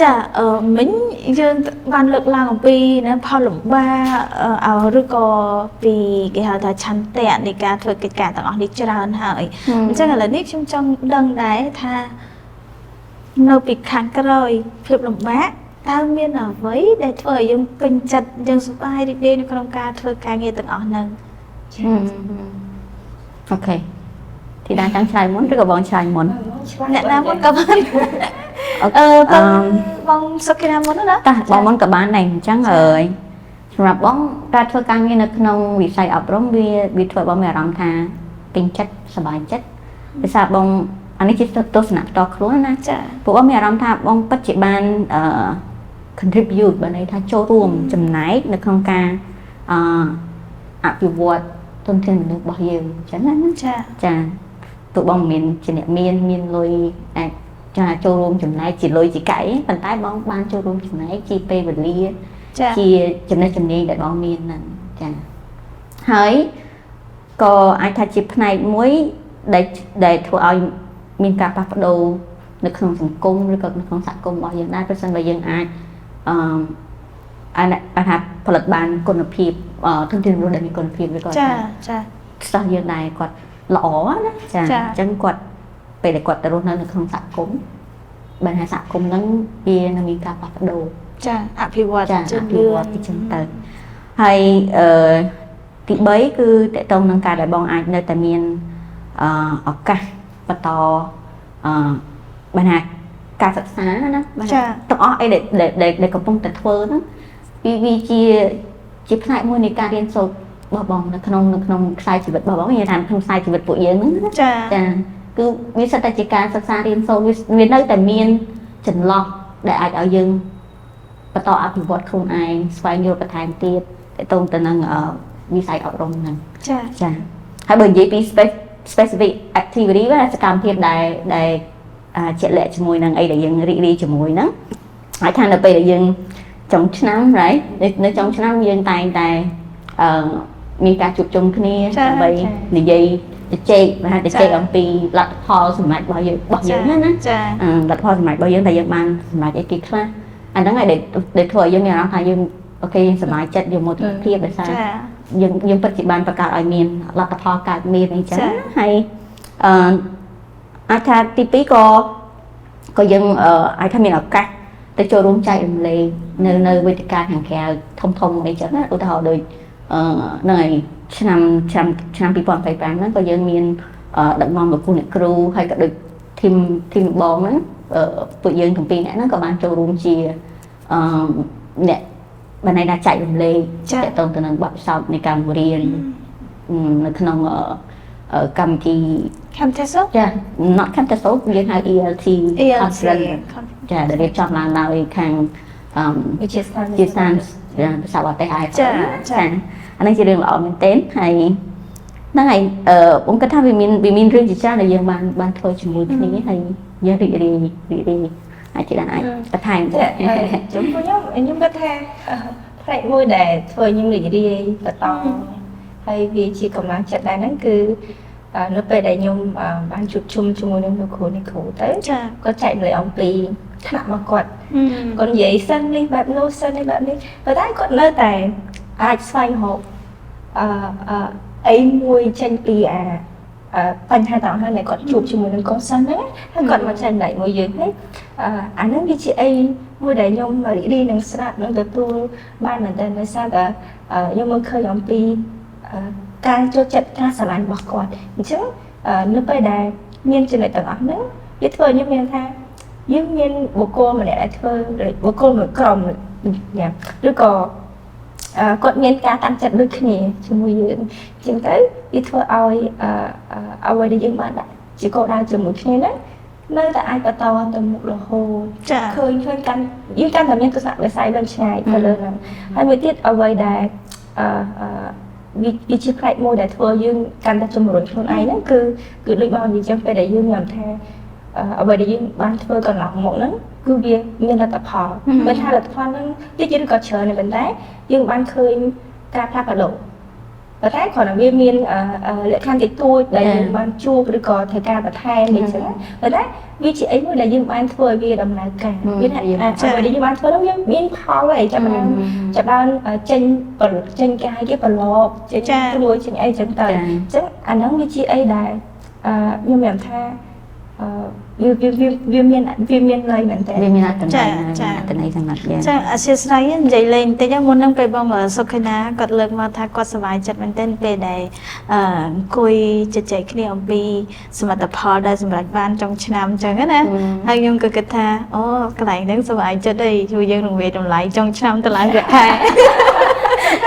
S1: ចាមិញយើងបានលើកឡើងអំពីណាផលលំបាកឬក៏ពីគេហៅថាឆន្ទៈនៃការធ្វើកិច្ចការទាំងអស់នេះច្រើនហើយអញ្ចឹងឥឡូវនេះខ្ញុំចង់ដឹងដែរថានៅពីខាងក្រោយភាពលំបាកតើមានអ្វីដែលធ្វើឲ្យយើងពេញចិត្តយើងសប្បាយរីករាយនៅក្នុងការធ្វើការងារទាំងអស់ហ្នឹង
S3: Okay ធីតាចង់ឆ្លើយមុនឬក៏បងឆ្លើយមុន
S1: អ្នកណាមុនក៏បានបងបងសុខេណាមុនណា
S3: តាបងមុនក៏បានដែរអញ្ចឹងអើយសម្រាប់បងការធ្វើការងារនៅក្នុងវិស័យអប់រំវាវាធ្វើឲ្យបងមានអារម្មណ៍ថាពេញចិត្តសប្បាយចិត្តដោយសារបងអានេះជាទស្សនៈផ្ទាល់ខ្លួនណា
S1: ចា
S3: ពួកបងមានអារម្មណ៍ថាបងពិតជាបានអឺ contribute បើន័យថាចូលរួមចំណែកនៅក្នុងការអឺអភិវឌ្ឍធនធានមនុស្សរបស់យើងអញ្ចឹងណា
S1: ចា
S3: ចាទោះបងមិនមែនជាអ្នកមានមានលុយអាចចាចូលរួមចំណែកជាលុយជាកាក់ឯងប៉ុន្តែបងបានចូលរួមចំណែកជាពេលវេលា
S1: ចា
S3: ជាចំណេះជំនាញដែលបងមានហ្នឹងចាហើយក៏អាចថាជាផ្នែកមួយដែលដែលធ្វើឲ្យមានការផ្លាស់ប្ដូរនៅក្នុងសង្គមឬក៏នៅក្នុងសហគមន៍របស់យើងដែរប្រសិនបើយើងអាចអឺអានថាផលិតបានគុណភាពធនធានមនុស្សដែលមានគុណភាពឬក៏
S1: ចាចា
S3: សិស្សយើងដែរគាត់ល្អណាចាអញ្ចឹងគាត់ពេលដែលគាត់ទៅរស់នៅនៅក្នុងសហគមន៍បានថាសហគមន៍ហ្នឹងវានឹងមានការផ្លាស់ប្ដូរ
S1: ចាអភិវឌ្ឍ
S3: ចាអភិវឌ្ឍទៅចឹងទៅហើយអឺទី3គឺតកតងនឹងការដែលបងអាចនៅតែមានឱកាសបន្តអឺបានថាការសិក្សាណាបានទាំងអស់អីដែលដែលកំពុងតែធ្វើហ្នឹងវាវាជាជាផ្នែកមួយនៃការរៀនសូត្ររបស់បងនៅក្នុងនៅក្នុងខ្សែជីវិតរបស់បងនិយាយថាក្នុងខ្សែជីវិតពួកយើងហ្នឹងណា
S1: ចា
S3: ចាគឺវាសិតតែជាការសិក្សារៀនសូត្រវានៅតែមានចន្លោះដែលអាចឲ្យយើងបន្តអភិវឌ្ឍខ្លួនឯងស្វែងយល់បន្ថែមទៀតតទៅទៅនឹងវិស័យអប់រំហ្នឹង
S1: ចា
S3: ចាហើយបើនិយាយពី specific activity វិញសកម្មភាពដែលដែលជាក់លាក់ជាមួយនឹងអីដែលយើងរីករាយជាមួយហ្នឹង អាចថានៅពេលដែលយើងចុងឆ្នាំ right នៅចុងឆ្នាំយើងតែងតែមានការជួបជុំគ្នាដើម្បីនិយាយជជែកបានជជែកអំពីលទ្ធផលសម្រាប់របស់យើងណាណា
S1: ចា
S3: លទ្ធផលសម្រាប់របស់យើងតែយើងបានសម្រាប់អីគេខ្លះអាហ្នឹងហើយដែលធ្វើឲ្យយើងមានអារម្មណ៍ថាយើង okay យើងសប្បាយចិត្តយើងមោទនភាពដោយសារ
S1: ចា
S3: យើងពិតជាបានបង្កើតឲ្យមានលទ្ធផលកើតមានអីចឹង
S1: ចា
S3: ណាហើយអាចថាទី2ក៏យើងអាចថាមានឱកាសទៅចូលរួមចែករំលែកនៅវេទិកាខាងក្រៅធំធំអីចឹងណាឧទាហរណ៍ដូចហ្នឹងហើយឆ្នាំ2025ហ្នឹងក៏យើងមានដឹកនាំលោកគ្រូអ្នកគ្រូហើយក៏ដូច team team បងហ្នឹងពួកយើងទាំងពីរនាក់ហ្នឹងក៏បានចូលរួមជាអ្នកបានន័យថាចែករំលែក
S1: ចា
S3: ទាក់ទងទៅនឹងបទពិសោធន៍នៃការបង្រៀននៅក្នុងកម្មវិធី
S1: Camtasia
S3: ចា not Camtasia យើងហៅ ELT
S1: ELT
S3: conference ចាដែលរៀបចំឡើងដោយខាង
S2: វិទ្យាស្ថាន
S3: ជាស្ថានភាសាបរទេសឯ
S1: ចាចា
S3: អានេះជារឿងល្អមែនទែនហើយហ្នឹងហើយបងគិតថាវាមានរឿងជាច្រើនដែលយើងបានធ្វើជាមួយគ្នាហើយយើងរីករាយរីករាយអាចជាអាចបន្ថែម
S2: ចាចំពោះខ្ញុំខ្ញុំគិតថាផ្នែកមួយដែលធ្វើខ្ញុំរីករាយបន្តហើយវាជាកម្លាំងចិត្តដែរហ្នឹងគឺនៅពេលដែលខ្ញុំបានជួបជុំជាមួយនឹងលោកគ្រូអ្នកគ្រូទៅ
S1: ចា
S2: គាត់ចែករំលែកអំពីថ្នាក់របស់គាត់គាត់និយាយសិននេះបែបនោះសិននេះបែបនេះប៉ុន្តែគាត់នៅតែអាចស្វែងរកអឺអឺអីមួយចេញពីអាបញ្ហាទាំងអស់ហ្នឹងដែលគាត់ជួបជាមួយនឹងកូនសិស្សហ្នឹងហើយគាត់មកចែករំលែកមួយយើងហើយអាហ្នឹងវាជាអីមួយដែលខ្ញុំរីករាយនឹងស្ដាប់នឹងទទួលបានមែនទែនដោយសារតែខ្ញុំមើលឃើញអំពីការចូលចិត្តការស្រឡាញ់របស់គាត់អញ្ចឹងនៅពេលដែលមានចំណុចទាំងអស់ហ្នឹងវាធ្វើឲ្យខ្ញុំមានថាយើងមានបុគ្គលម្នាក់ដែលធ្វើបុគ្គលមួយក្រុមញ៉ាំឬក៏គាត់មានការតាំងចិត្តដូចគ្នាជាមួយយើងអញ្ចឹងទៅវាធ្វើឲ្យអ្វីដែលយើងបានដាក់ជាគោលដៅជាមួយគ្នាហ្នឹងនៅតែអាចបន្តទៅមុខរហូត
S1: ចា
S2: ឃើញកាន់យើងកាន់តែមានទស្សនវិស័យវែងឆ្ងាយទៅលើហ្នឹងហើយមួយទៀតអ្វីដែលអឺវាជាផ្នែកមួយដែលធ្វើយើងកាន់តែជំរុញខ្លួនឯងហ្នឹងគឺដូចបងនិយាយចឹងពេលដែលយើងញ៉ាំថាអ្វីដែលយើងបានធ្វើកន្លងមកហ្នឹងគឺវាមានលទ្ធផលមិនថាលទ្ធផលហ្នឹងតិចឬក៏ច្រើនទេប៉ុន្តែយើងបានឃើញការផ្លាស់ប្ដូរប៉ុន្តែគ្រាន់តែវាមានលក្ខខណ្ឌតិចតួចដែលយើងបានជួបឬក៏ធ្វើការបន្ថែមអីចឹងប៉ុន្តែវាជាអីមួយដែលយើងបានធ្វើឲ្យវាដំណើរការវាថាអ្វីដែលយើងបានធ្វើនោះវាមានផលហើយចាប់ដើមចេញចេញគេហៅគេប្រឡប់ចេញព្រួយចេញអីចឹងទៅអញ្ចឹងអាហ្នឹងវាជាអីដែលខ្ញុំមានថា វាវាវាវាមានវាមានន័យមែនតើ
S3: វាមានអត្ថន័យអត្ថន័យសម្រាប់យើង
S1: ចាអធិស្ឋាននិយាយលេងបន្តិចមុនហ្នឹងពេលបងសុខណាគាត់លើកមកថាគាត់សប្បាយចិត្តមែនទែនពេលដែលអង្គុយជជែកគ្នាអំពីសមិទ្ធផលដែលសម្រេចបានចុងឆ្នាំអញ្ចឹងណាហើយខ្ញុំក៏គិតថាអូកន្លែងហ្នឹងសប្បាយចិត្តអីជួយយើងនឹងវាតម្លៃចុងឆ្នាំតម្លៃប្រាក់ខែ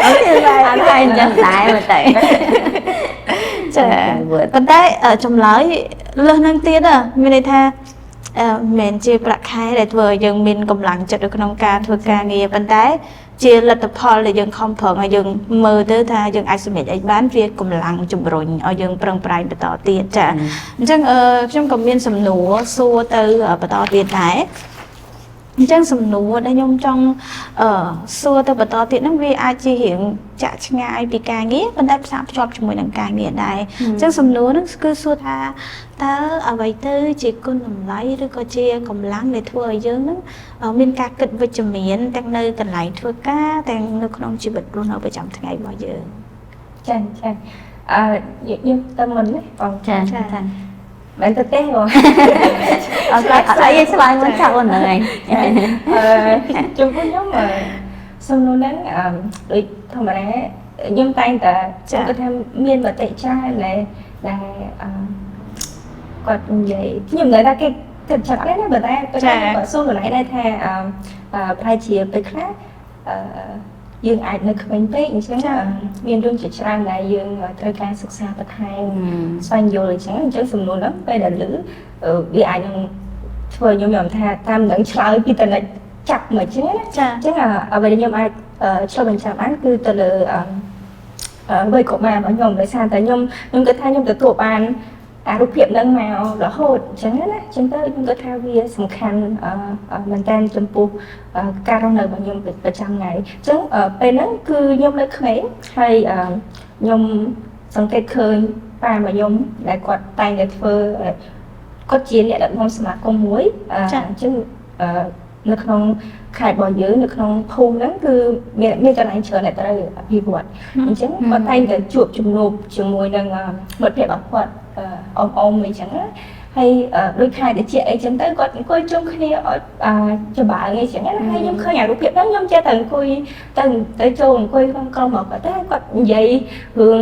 S3: okay បាទអត់ហើយអញ្ចឹងដែរមើលទៅ
S1: ចាប៉ុន្តែចម្លើយលើសនឹងទៀតមានន័យថាមិនមែនជាប្រាក់ខែដែលធ្វើឲ្យយើងមានកម្លាំងចិត្តនៅក្នុងការធ្វើការងារប៉ុន្តែជាលទ្ធផលដែលយើងខំប្រឹងឲ្យយើងមើលទៅថាយើងអាចសម្រេចអីបានវាកម្លាំងជំរុញឲ្យយើងប្រឹងប្រែងបន្តទៀតចាអញ្ចឹងខ្ញុំក៏មានសំណួរសួរទៅបន្តទៀតដែរអញ្ចឹងសំណួរដែលខ្ញុំចង់សួរទៅបន្តទៀតហ្នឹងវាអាចជារៀងចាក់ឆ្ងាយពីការងារប៉ុន្តែផ្សារភ្ជាប់ជាមួយនឹងការងារដែរអញ្ចឹងសំណួរហ្នឹងគឺសួរថាតើអ្វីទៅជាគុណតម្លៃឬក៏ជាកម្លាំងដែលធ្វើឲ្យយើងហ្នឹងមានការគិតវិជ្ជមានទាំងនៅកន្លែងធ្វើការទាំងនៅក្នុងជីវិតរស់នៅប្រចាំថ្ងៃរបស់យើង
S2: ចាចាខ្ញុំទៅមុនណាបង
S3: ចាចា
S2: មិនទៅទេបង
S3: អត់អត់អីឆ្លើយមុនចាក់អូនហ្នឹងឯង
S2: ចំពោះខ្ញុំសំណួរហ្នឹងដូចធម្មតាខ្ញុំតែងតែគាត់ថាមានមតិច្រើនដែលគាត់និយាយខ្ញុំមិនដឹងថាគេគិតចឹងដែរណាប៉ុន្តែគាត់សួរខ្លួនឯងដែរថាប្រហែលជាពេលខ្លះយើងអាចនៅក្មេងពេកអញ្ចឹងមានរឿងជាច្រើនដែលយើងត្រូវការសិក្សាបន្ថែមស្វែងយល់អញ្ចឹងអញ្ចឹងសំណួរហ្នឹងពេលដែលឮវាអាចនឹងធ្វើខ្ញុំខ្ញុំថាតាមនឹងឆ្លើយពីតនិចចាប់មកចឹងណា
S1: ចា
S2: អញ្ចឹងអ្វីដែលខ្ញុំអាចឆ្លុះបញ្ចាំងបានគឺទៅលើវ័យកុមាររបស់ខ្ញុំដោយសារតែខ្ញុំគិតថាខ្ញុំទទួលបាន អារូបភាពហ្នឹងមករហូតអញ្ចឹងណាអញ្ចឹងទៅខ្ញុំគិតថាវាសំខាន់មែនតើចំពោះការរស់នៅរបស់ខ្ញុំប្រចាំថ្ងៃអញ្ចឹងពេលហ្នឹងគឺខ្ញុំនៅក្មេងហើយខ្ញុំសង្កេតឃើញប៉ារបស់ខ្ញុំដែលគាត់តែងតែធ្វើគាត់ជាអ្នកដឹកនាំសមាគមមួយអញ្ចឹងនៅក្នុងខេត្តរបស់យើងនៅក្នុងភូមិហ្នឹងគឺមានកន្លែងច្រើនដែលត្រូវអភិវឌ្ឍអញ្ចឹងគាត់តែងតែជួបជំនួបជាមួយនឹងមិត្តភ័ក្តិរបស់គាត់អ៊ំអីចឹងណាហើយដូចខែតិចអីចឹងទៅគាត់អង្គុយជុំគ្នាឲ្យច្បើងអីចឹងណាហើយខ្ញុំឃើញអារូបភាពហ្នឹងខ្ញុំចេះតែអង្គុយទៅចូលអង្គុយក្នុងក្រុមរបស់គាត់តែគាត់និយាយរឿង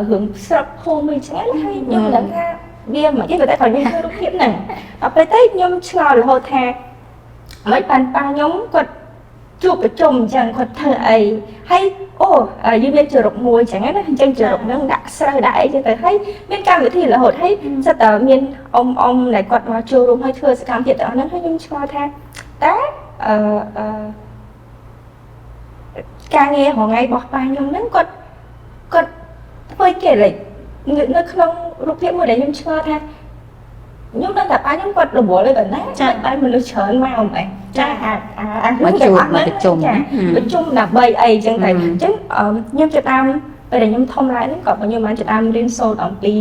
S2: រឿងស្រុកភូមិអីចឹងណាហើយខ្ញុំមិនដឹងថាវាមិនទេតែគាត់ខ្ញុំឃើញរូបភាពហ្នឹងដល់ពេលទៅខ្ញុំឆ្ងល់រហូតថាមិនបានប៉ាខ្ញុំគាត់ជួបប្រជុំអញ្ចឹងគាត់ធ្វើអីហើយអូយើងមានចរុកមួយអញ្ចឹងណាអញ្ចឹងចរុកហ្នឹងដាក់ស្រូវដាក់អីចឹងទៅហើយមានកម្មវិធីរហូតហើយសិតតែមានអ៊ំអ៊ំដែលគាត់មកចូលរួមហើយធ្វើសកម្មភាពទាំងអស់ហ្នឹងហើយខ្ញុំឆ្ងល់ថាតើអឺអឺការងាររហងៃរបស់ប៉ាខ្ញុំហ្នឹងគាត់គាត់ធ្វើគេលេចនៅក្នុងរូបភាពមួយដែលខ្ញុំឆ្ងល់ថាខ្ញុំដឹងថាប៉ាខ្ញុំគាត់រវល់ឯប៉ុណ្ណាតែមនុស្សច្រើនមកអីចាអាអា
S3: មកជួបមកប្រជុំ
S2: ប្រជុំដើម្បីអីចឹងតែអញ្ចឹងខ្ញុំចាប់តាមពេលដែលខ្ញុំធំឡើងហ្នឹងក៏ខ្ញុំបានចាប់តាមរៀនសូត្រអំពី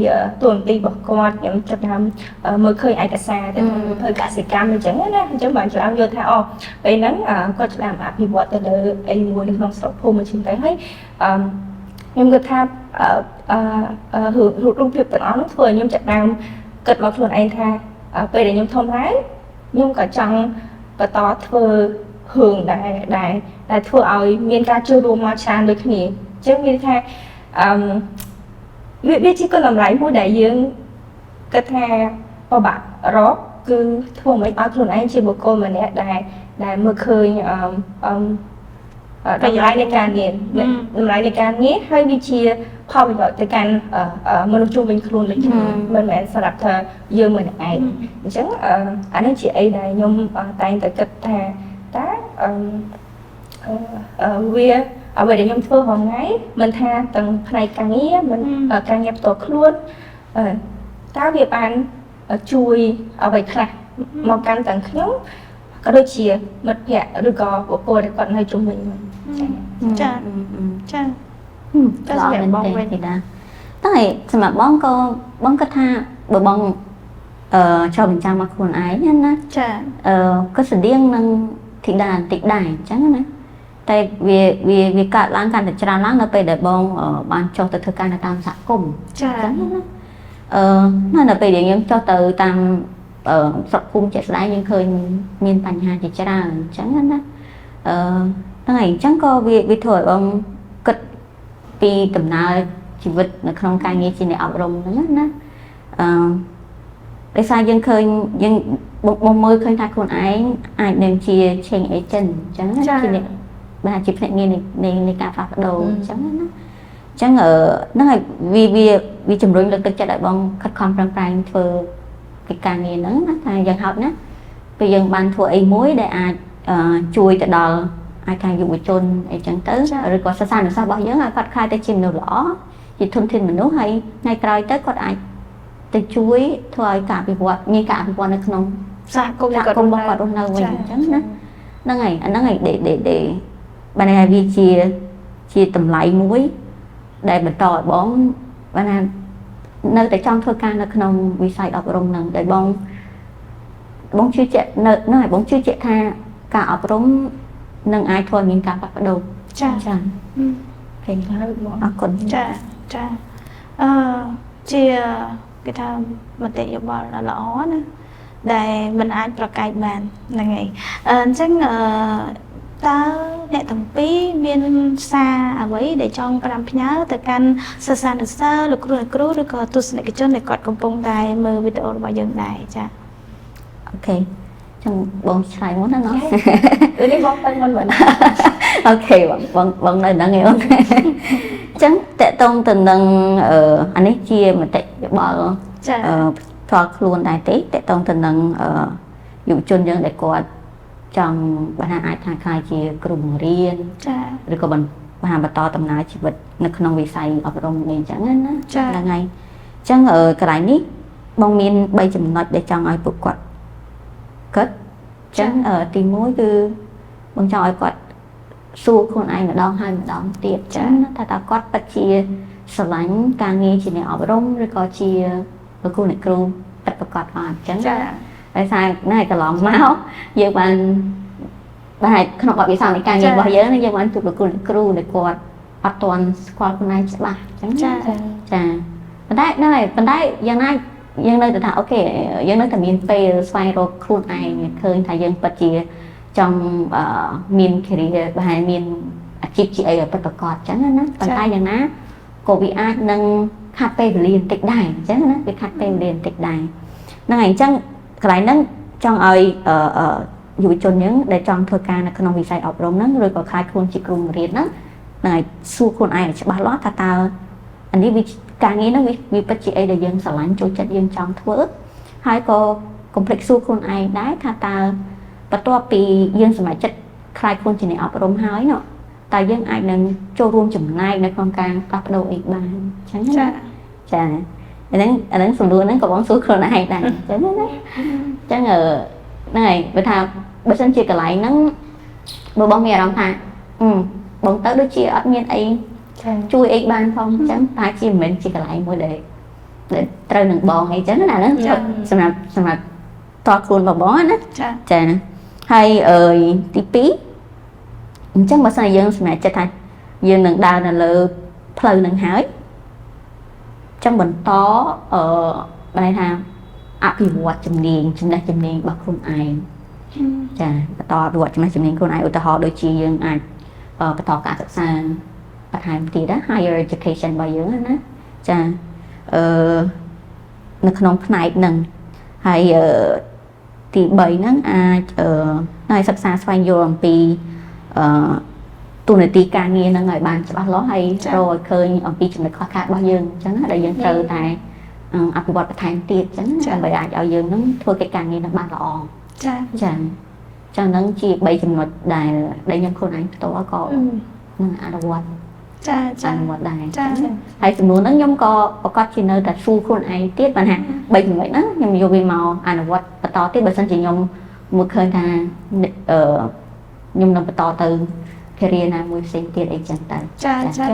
S2: តួនាទីរបស់គាត់ខ្ញុំចាប់តាមមើលឃើញឯកសារទៅធ្វើកសិកម្មអញ្ចឹងណាអញ្ចឹងបានច្រាមយល់ថាអូពេលហ្នឹងគាត់ច្រាមអភិវឌ្ឍទៅលើអីមួយនៅក្នុងស្រុកភូមិអញ្ចឹងទៅហើយខ្ញុំគិតថារូបភាពទាំងអស់នោះធ្វើឲ្យខ្ញុំចាប់តាមគិតមកខ្លួនឯងថាពេលដែលខ្ញុំធំឡើងខ្ញុំក៏ចង់បន្តធ្វើរឿងដែលដែលដែលធ្វើឲ្យមានការចូលរួមមកច្រើនដូចគ្នាអញ្ចឹងមានថាអឺវាជាគុណតម្លៃមួយដែលយើងគិតថាពិបាករកគឺធ្វើមិនឲ្យខ្លួនឯងជាបុគ្គលម្នាក់ដែលដែលមើលឃើញអឺអឺតម្លៃនៃការងារតម្លៃនៃការងារហើយវាជាផលប្រយោជន៍ទៅកាន់មនុស្សជុំវិញខ្លួនដូចគ្នាមិនមែនសម្រាប់ថាយើងម្នាក់ឯងអញ្ចឹងអានេះជាអីដែលខ្ញុំតែងតែគិតថាតើអឺវាអ្វីដែលខ្ញុំធ្វើរាល់ថ្ងៃមិនថាទាំងផ្នែកការងារមិនការងារផ្ទាល់ខ្លួនតើវាបានជួយអ្វីខ្លះមកកាន់ទាំងខ្ញុំក៏ដូចជាមិត្តភ័ក្តិឬក៏បុគ្គលដែលគាត់នៅជុំវិញខ្ញុំ
S1: ចាចា
S3: តែសម្រាប់បងវិញទេតែសម្រាប់បងក៏បងគិតថាបើបងចូលបញ្ចាំងមកខ្លួនឯងណា
S1: ចា
S3: ក៏ស្តៀងនឹងធីតាបន្តិចដែរអញ្ចឹងណាតែវាវាវាកើតឡើងកាន់តែច្រើនឡើងនៅពេលដែលបងបានចុះទៅធ្វើការនៅតាមសហគមន៍
S1: ចា
S3: អញ្ចឹងណានៅពេលដែលយើងចុះទៅតាមស្រុកភូមិជាក់ស្ដែងយើងឃើញមានបញ្ហាជាច្រើនអញ្ចឹងណាហ្នឹងហើយអញ្ចឹងក៏វាវាធ្វើឲ្យបងគិតពីដំណើរជីវិតនៅក្នុងការងារជាអ្នកអប់រំហ្នឹងណាដោយសារយើងឃើញយើងបងមើលឃើញថាខ្លួនឯងអាចនឹងជា change agent អញ្ចឹងណាជាអ្នកបាទជាភ្នាក់ងារនៃនៃការផ្លាស់ប្ដូរអញ្ចឹងណាអញ្ចឹងហ្នឹងហើយវាវាវាជំរុញលើកទឹកចិត្តឲ្យបងខិតខំប្រឹងប្រែងធ្វើកិច្ចការងារហ្នឹងណាថាយ៉ាងហោចណាពេលយើងបានធ្វើអីមួយដែលអាចជួយទៅដល់អាចថាយុវជនអីចឹងទៅឬក៏សិស្សានុសិស្សរបស់យើងឲ្យគាត់ក្លាយទៅជាមនុស្សល្អជាធនធានមនុស្សហើយថ្ងៃក្រោយទៅគាត់អាចទៅជួយធ្វើឲ្យការអភិវឌ្ឍមានការអភិវឌ្ឍនៅក្នុង
S1: សហគមន៍
S3: សហគមន៍របស់គាត់រស់នៅវិញអញ្ចឹងណាហ្នឹងហើយអាហ្នឹងហើយដេដេដេបានថាវាជាជាតម្លៃមួយដែលបន្តឲ្យបងបានថានៅតែចង់ធ្វើការនៅក្នុងវិស័យអប់រំហ្នឹងដែលបងបងជឿជាក់នៅហ្នឹងហើយបងជឿជាក់ថាការអប់រំនឹងអាចធ្វើឲ្យមានការផ្លាស់ប្ដូរ
S1: ចា
S3: ចាឃើញ
S2: ហើយបង
S3: អរគុណ
S1: ចាចាអឺជាគេថាមតិយោបល់ដ៏ល្អណាដែលมันអាចប្រកែកបានហ្នឹងហើយអញ្ចឹងអឺតើអ្នកទាំងពីរមានសារអ្វីដែលចង់ផ្ដាំផ្ញើទៅកាន់សិស្សានុសិស្សលោកគ្រូអ្នកគ្រូឬក៏ទស្សនិកជនដែលគាត់កំពុងតែមើលវីដេអូរបស់យើងដែរចា
S3: OK ចឹងបងឆ្លើយមុនណាណោះ
S2: នេះបងទៅមុនវិញ
S3: OK បងបងបងនៅហ្នឹងឯងអូនអញ្ចឹងតកតងទៅនឹងអានេះជាមតិយោបល់
S1: ចា
S3: ផ្ទាល់ខ្លួនដែរទេតកតងទៅនឹងយុវជនយើងដែលគាត់ចង់បើថាអាចថាក្លាយជាគ្រូបង្រៀន
S1: ចា
S3: ឬក៏បន្តបន្តដំណើរជីវិតនៅក្នុងវិស័យអប់រំនេះអញ្ចឹងណា
S1: ចា
S3: ហ្នឹងហើយ ចឹងកន្លែងនេះបងមាន3ចំណុចដែលចង់ឲ្យពួកគាត់គិតចឹងទី1គឺបងចង់ឲ្យគាត់សួរខ្លួនឯងម្ដងហើយម្ដងទៀតចឹងថាតើគាត់ពិតជាស្រឡាញ់ការងារជាអ្នកអប់រំឬក៏ជាលោកគ្រូអ្នកគ្រូពិតប្រាកដអត់ចឹង
S1: ចា
S3: ដោយសារណែកន្លងមកយើងបានប្រហែលក្នុងបទពិសោធន៍នៃការងាររបស់យើងយើងបានជួបលោកគ្រូអ្នកគ្រូដែលគាត់អត់ទាន់ស្គាល់ខ្លួនឯងច្បាស់ចឹង
S1: ចា
S3: ចាប៉ុន្តែហ្នឹងហើយប៉ុន្តែយ៉ាងណាយើងនៅតែថាokay យើងនៅតែមានពេលស្វែងរកខ្លួនឯងឃើញថាយើងពិតជាចង់មាន career ប្រហែលមានអាជីពជាអីឲ្យពិតប្រាកដចឹងណាប៉ុន្តែយ៉ាងណាក៏វាអាចនឹងខាត់ពេលវេលាបន្តិចដែរអញ្ចឹងណាវាខាត់ពេលវេលាបន្តិចដែរហ្នឹងហើយអញ្ចឹងកន្លែងហ្នឹងចង់ឲ្យអឺយុវជនយើងដែលចង់ធ្វើការនៅក្នុងវិស័យអប់រំហ្នឹងឬក៏ក្លាយខ្លួនជាគ្រូបង្រៀនហ្នឹងហ្នឹងហើយសួរខ្លួនឯងឲ្យច្បាស់លាស់ថាតើអានេះវាការងារហ្នឹងវាពិតជាអីដែលយើងស្រឡាញ់ចូលចិត្តយើងចង់ធ្វើហើយក៏កុំភ្លេចសួរខ្លួនឯងដែរថាតើបន្ទាប់ពីយើងសម្រេចចិត្តក្លាយខ្លួនជាអ្នកអប់រំហើយណោះតើយើងអាចនឹងចូលរួមចំណែកនៅក្នុងការផ្លាស់ប្ដូរអីបានអញ្ចឹងណា
S1: ចា
S3: ចាអាហ្នឹងសំណួរហ្នឹងក៏បងសួរខ្លួនឯងដែរអញ្ចឹងណាអញ្ចឹងហ្នឹងហើយបើថាបើសិនជាកន្លែងហ្នឹងបើបងមានអារម្មណ៍ថាអឺបងទៅដូចជាអត់មានអី
S2: ចា
S3: ជួយអីបានផងអញ្ចឹងតែជាមិនមែនជាកន្លែងមួយដែលត្រូវនឹងបងអីចឹងណាហ្នឹងសម្រាប់តខ្លួនរបស់បងណា
S1: ចា
S3: ចាហើយអើយទី2អញ្ចឹងបើសិនជាយើងសម្រេចចិត្តថាយើងនឹងដើរនៅលើផ្លូវនឹងហើយចឹងបន្តបែរថាអភិវឌ្ឍជំនាញចំណេះជំនាញរបស់ខ្លួនឯងចាបន្តអភិវឌ្ឍចំណេះជំនាញខ្លួនឯងឧទាហរណ៍ដូចជាយើងអាចបន្តការសិក្សាបន្ថែមទៀតណា higher education របស់យើងណាចានៅក្នុងផ្នែកហ្នឹងហើយទី3ហ្នឹងអាចឲ្យសិក្សាស្វែងយល់អំពីតួនាទីការងារហ្នឹងឲ្យបានច្បាស់លាស់ហើយរកឲ្យឃើញអំពីចំណុចខ្វះខាតរបស់យើងអញ្ចឹងណាដែលយើងត្រូវតែអភិវឌ្ឍបន្ថែមទៀតអញ្ចឹងដើម្បីអាចឲ្យយើងហ្នឹងធ្វើកិច្ចការងារហ្នឹងបានល្អ
S1: ចា
S3: ចាចឹងហ្នឹងជា3ចំណុចដែលដែលខ្ញុំខ្លួនឯងផ្ទាល់ក៏នឹងអនុវត្ត
S1: ចាចា
S3: អនុវត្តដែរ
S1: ចា
S3: ហើយចំនួនហ្នឹងខ្ញុំក៏ប្រកាសជានៅតែសួរខ្លួនឯងទៀតបានថា3ចំណុចហ្នឹងខ្ញុំយកវាមកអនុវត្តបន្តទៀតបើសិនជាខ្ញុំមើលឃើញថាអឺខ្ញុំនឹងបន្តទៅ career ណាមួយផ្សេងទៀតអីចឹងទៅ
S1: ចាចា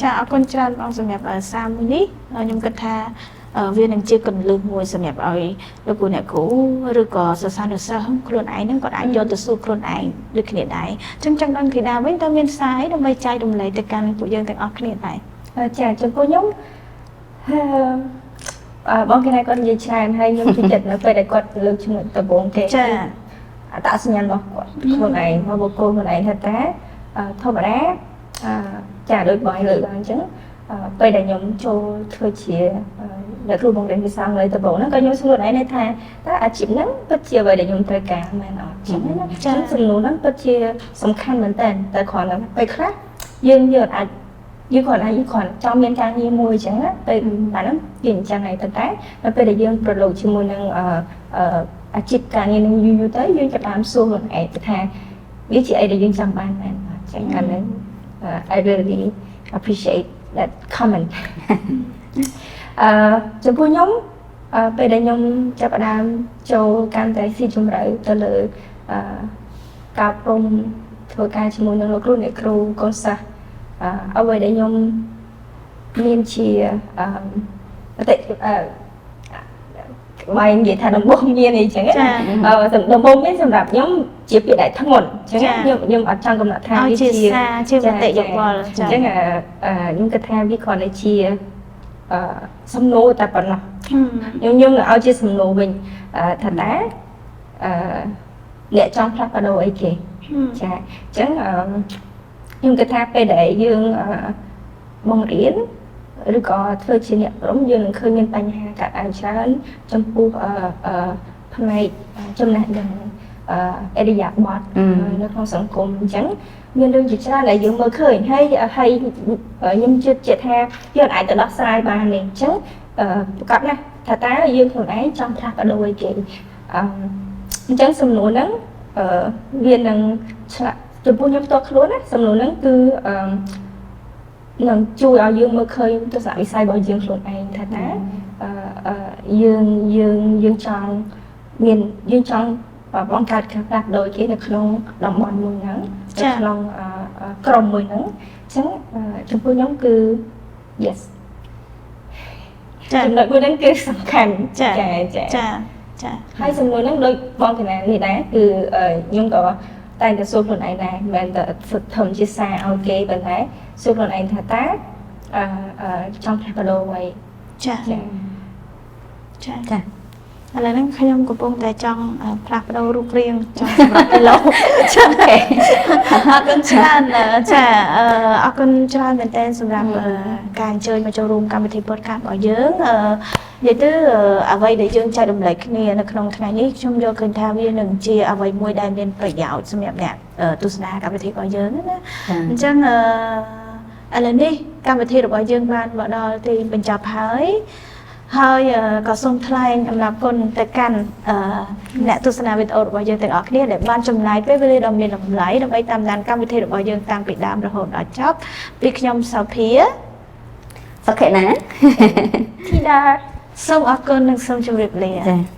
S1: ចាអរគុណច្រើនបងសម្រាប់សារមួយនេះខ្ញុំគិតថាវានឹងជាគន្លឹះមួយសម្រាប់ឲ្យលោកគ្រូអ្នកគ្រូឬក៏សិស្សានុសិស្សខ្លួនឯងហ្នឹងគាត់អាចយកទៅសួរខ្លួនឯងដូចគ្នាដែរអញ្ចឹងចង់ដឹងធីតាវិញតើមានសារអីដើម្បីចែករំលែកទៅកាន់ពួកយើងទាំងអស់គ្នាដែរ
S2: ចាចំពោះខ្ញុំអឺបងគេណាគាត់និយាយច្រើនហើយខ្ញុំចូលចិត្តនៅពេលដែលគាត់លើកចំណុចដំបូងគេ
S1: ចា
S2: អត្តសញ្ញាណរបស់គាត់ខ្លួនឯងរបស់បុគ្គលខ្លួនឯងថាតើធម្មតាអឺចាដូចបងលើកឡើងអញ្ចឹងពេលដែលខ្ញុំចូលធ្វើជាអ្នកគ្រូបង្រៀនភាសាអង់គ្លេសដំបូងហ្នឹងក៏ខ្ញុំសួរខ្លួនឯងថាតើអាជីពហ្នឹងពិតជាអ្វីដែលខ្ញុំត្រូវការមែនអត់ចឹងណាចឹងសំណួរហ្នឹងពិតជាសំខាន់មែនតើតែគ្រាន់តែពេលខ្លះយើងយើងអាចយើងគ្រាន់តែយើងគ្រាន់ចង់មានការងារមួយអញ្ចឹងណាពេលអាហ្នឹងវាអញ្ចឹងហើយប៉ុន្តែនៅពេលដែលយើងប្រឡូកជាមួយនឹងអឺអាជីពការងារនឹងយូរយូរទៅយើងចាប់បានសួរខ្លួនឯងទៅថាវាជាអីដែលយើងចង់បានមែនអត់ចឹងអាហ្នឹង I really appreciate that comment. ចំពោះខ្ញុំពេលដែលខ្ញុំចាប់ផ្ដើមចូលកាន់តែស៊ីជម្រៅទៅលើអឺការព្រំធ្វើការជាមួយនឹងលោកគ្រូអ្នកគ្រូកូនសិស្សអ្វីដែលខ្ញុំមានជាអឺមតិអឺបាយនិយាយថាដំបូងមានអីចឹង
S1: ចា
S2: អឺដំបូងមានសម្រាប់ខ្ញុំជាពាក្យដែលធ្ងន់អញ្ចឹងខ្ញុំខ្ញុំអត់ចង់កំណត់ថា
S1: វាជាសារជាមតិយោបល់
S2: ចាអញ្ចឹងអឺខ្ញុំគិតថាវាគ្រាន់តែជាអឺសំណួរតែប៉ុណ្ណោះខ្ញុំនឹងឲ្យជាសំណួរវិញថាតើអឺអ្នកចង់ផ្លាស់ប្ដូរអីគេចាអញ្ចឹងអឺខ្ញុំគិតថាពេលដែលយើងបង្រៀនឬក៏ធ្វើជាអ្នកក្រុមយើងនឹងឃើញមានបញ្ហាកើតឡើងច្រើនចំពោះអឺផ្នែកចំណេះដឹងអរិយាប័ត្រនៅក្នុងសង្គមអញ្ចឹងមានរឿងជាច្រើនដែលយើងមើលឃើញហើយហើយខ្ញុំជឿជាក់ថាយើងអាចទៅដោះស្រាយបាននេះអញ្ចឹងប្រកបណាស់ថាតើយើងខ្លួនឯងចង់ផ្លាស់ប្ដូរអីគេអញ្ចឹងសំណួរហ្នឹងអឺវានឹងឆ្លាក់ចំពោះខ្ញុំផ្ទាល់ខ្លួនណាសំណួរហ្នឹងគឺអឺ នឹងជួយឲ្យយើងមើលឃើញទស្សនវិស័យរបស់យើងខ្លួនឯងថាតើអឺអឺយើងយើងយើងចង់មានយើងចង់បង្កើតការផ្លាស់ប្ដូរគេនៅក្នុងតំបន់មួយហ្នឹងនៅក្នុងក្រុមមួយហ្នឹងអញ្ចឹងចំពោះខ្ញុំគឺ yes
S1: ចា
S2: ចំណុចមួយហ្នឹងគឺសំខាន់
S1: ចា
S2: ចាចា
S1: ចាចា
S2: ហើយសំណួរហ្នឹងដូចបងកណានេះដែរគឺខ្ញុំក៏តែងតែសួរខ្លួនឯងដែរមិនមែនតែធ្វើជាសារឲ្យគេប៉ុន្តែសួរខ្លួនឯងថាតើអឺអឺចង់ផ្លាស់ប្ដូរអ្វី
S1: ចា
S2: ចា
S1: ចា
S3: ចា
S1: ឥឡូវហ្នឹងខ្ញុំកំពុងតែចង់ផ្លាស់ប្ដូររូបរាងចង់សម្រាប់គីឡូចាអរគុណច្រើនចាអរគុណច្រើនមែនទែនសម្រាប់ការអញ្ជើញមកចូលរួមកម្មវិធី podcast របស់យើងនិយាយទៅអ្វីដែលយើងចែករំលែកគ្នានៅក្នុងថ្ងៃនេះខ្ញុំយល់ឃើញថាវានឹងជាអ្វីមួយដែលមានប្រយោជន៍សម្រាប់អ្នកទស្សនាកម្មវិធីរបស់យើងណាអញ្ចឹងឥឡូវនេះកម្មវិធីរបស់យើងបានមកដល់ទីបញ្ចប់ហើយហើយក៏សូមថ្លែងអំណរគុណទៅកាន់អ្នកទស្សនាវីដេអូរបស់យើងទាំងអស់គ្នាដែលបានចំណាយពេលវេលាដ៏មានតម្លៃដើម្បីតាមដានកម្មវិធីរបស់យើងតាំងពីដើមរហូតដល់ចប់ពីខ្ញុំសោភា
S3: សុខេណា
S2: ធីតា
S1: សូមអរគុណនិងសូមជម្រាបលា
S3: ចា។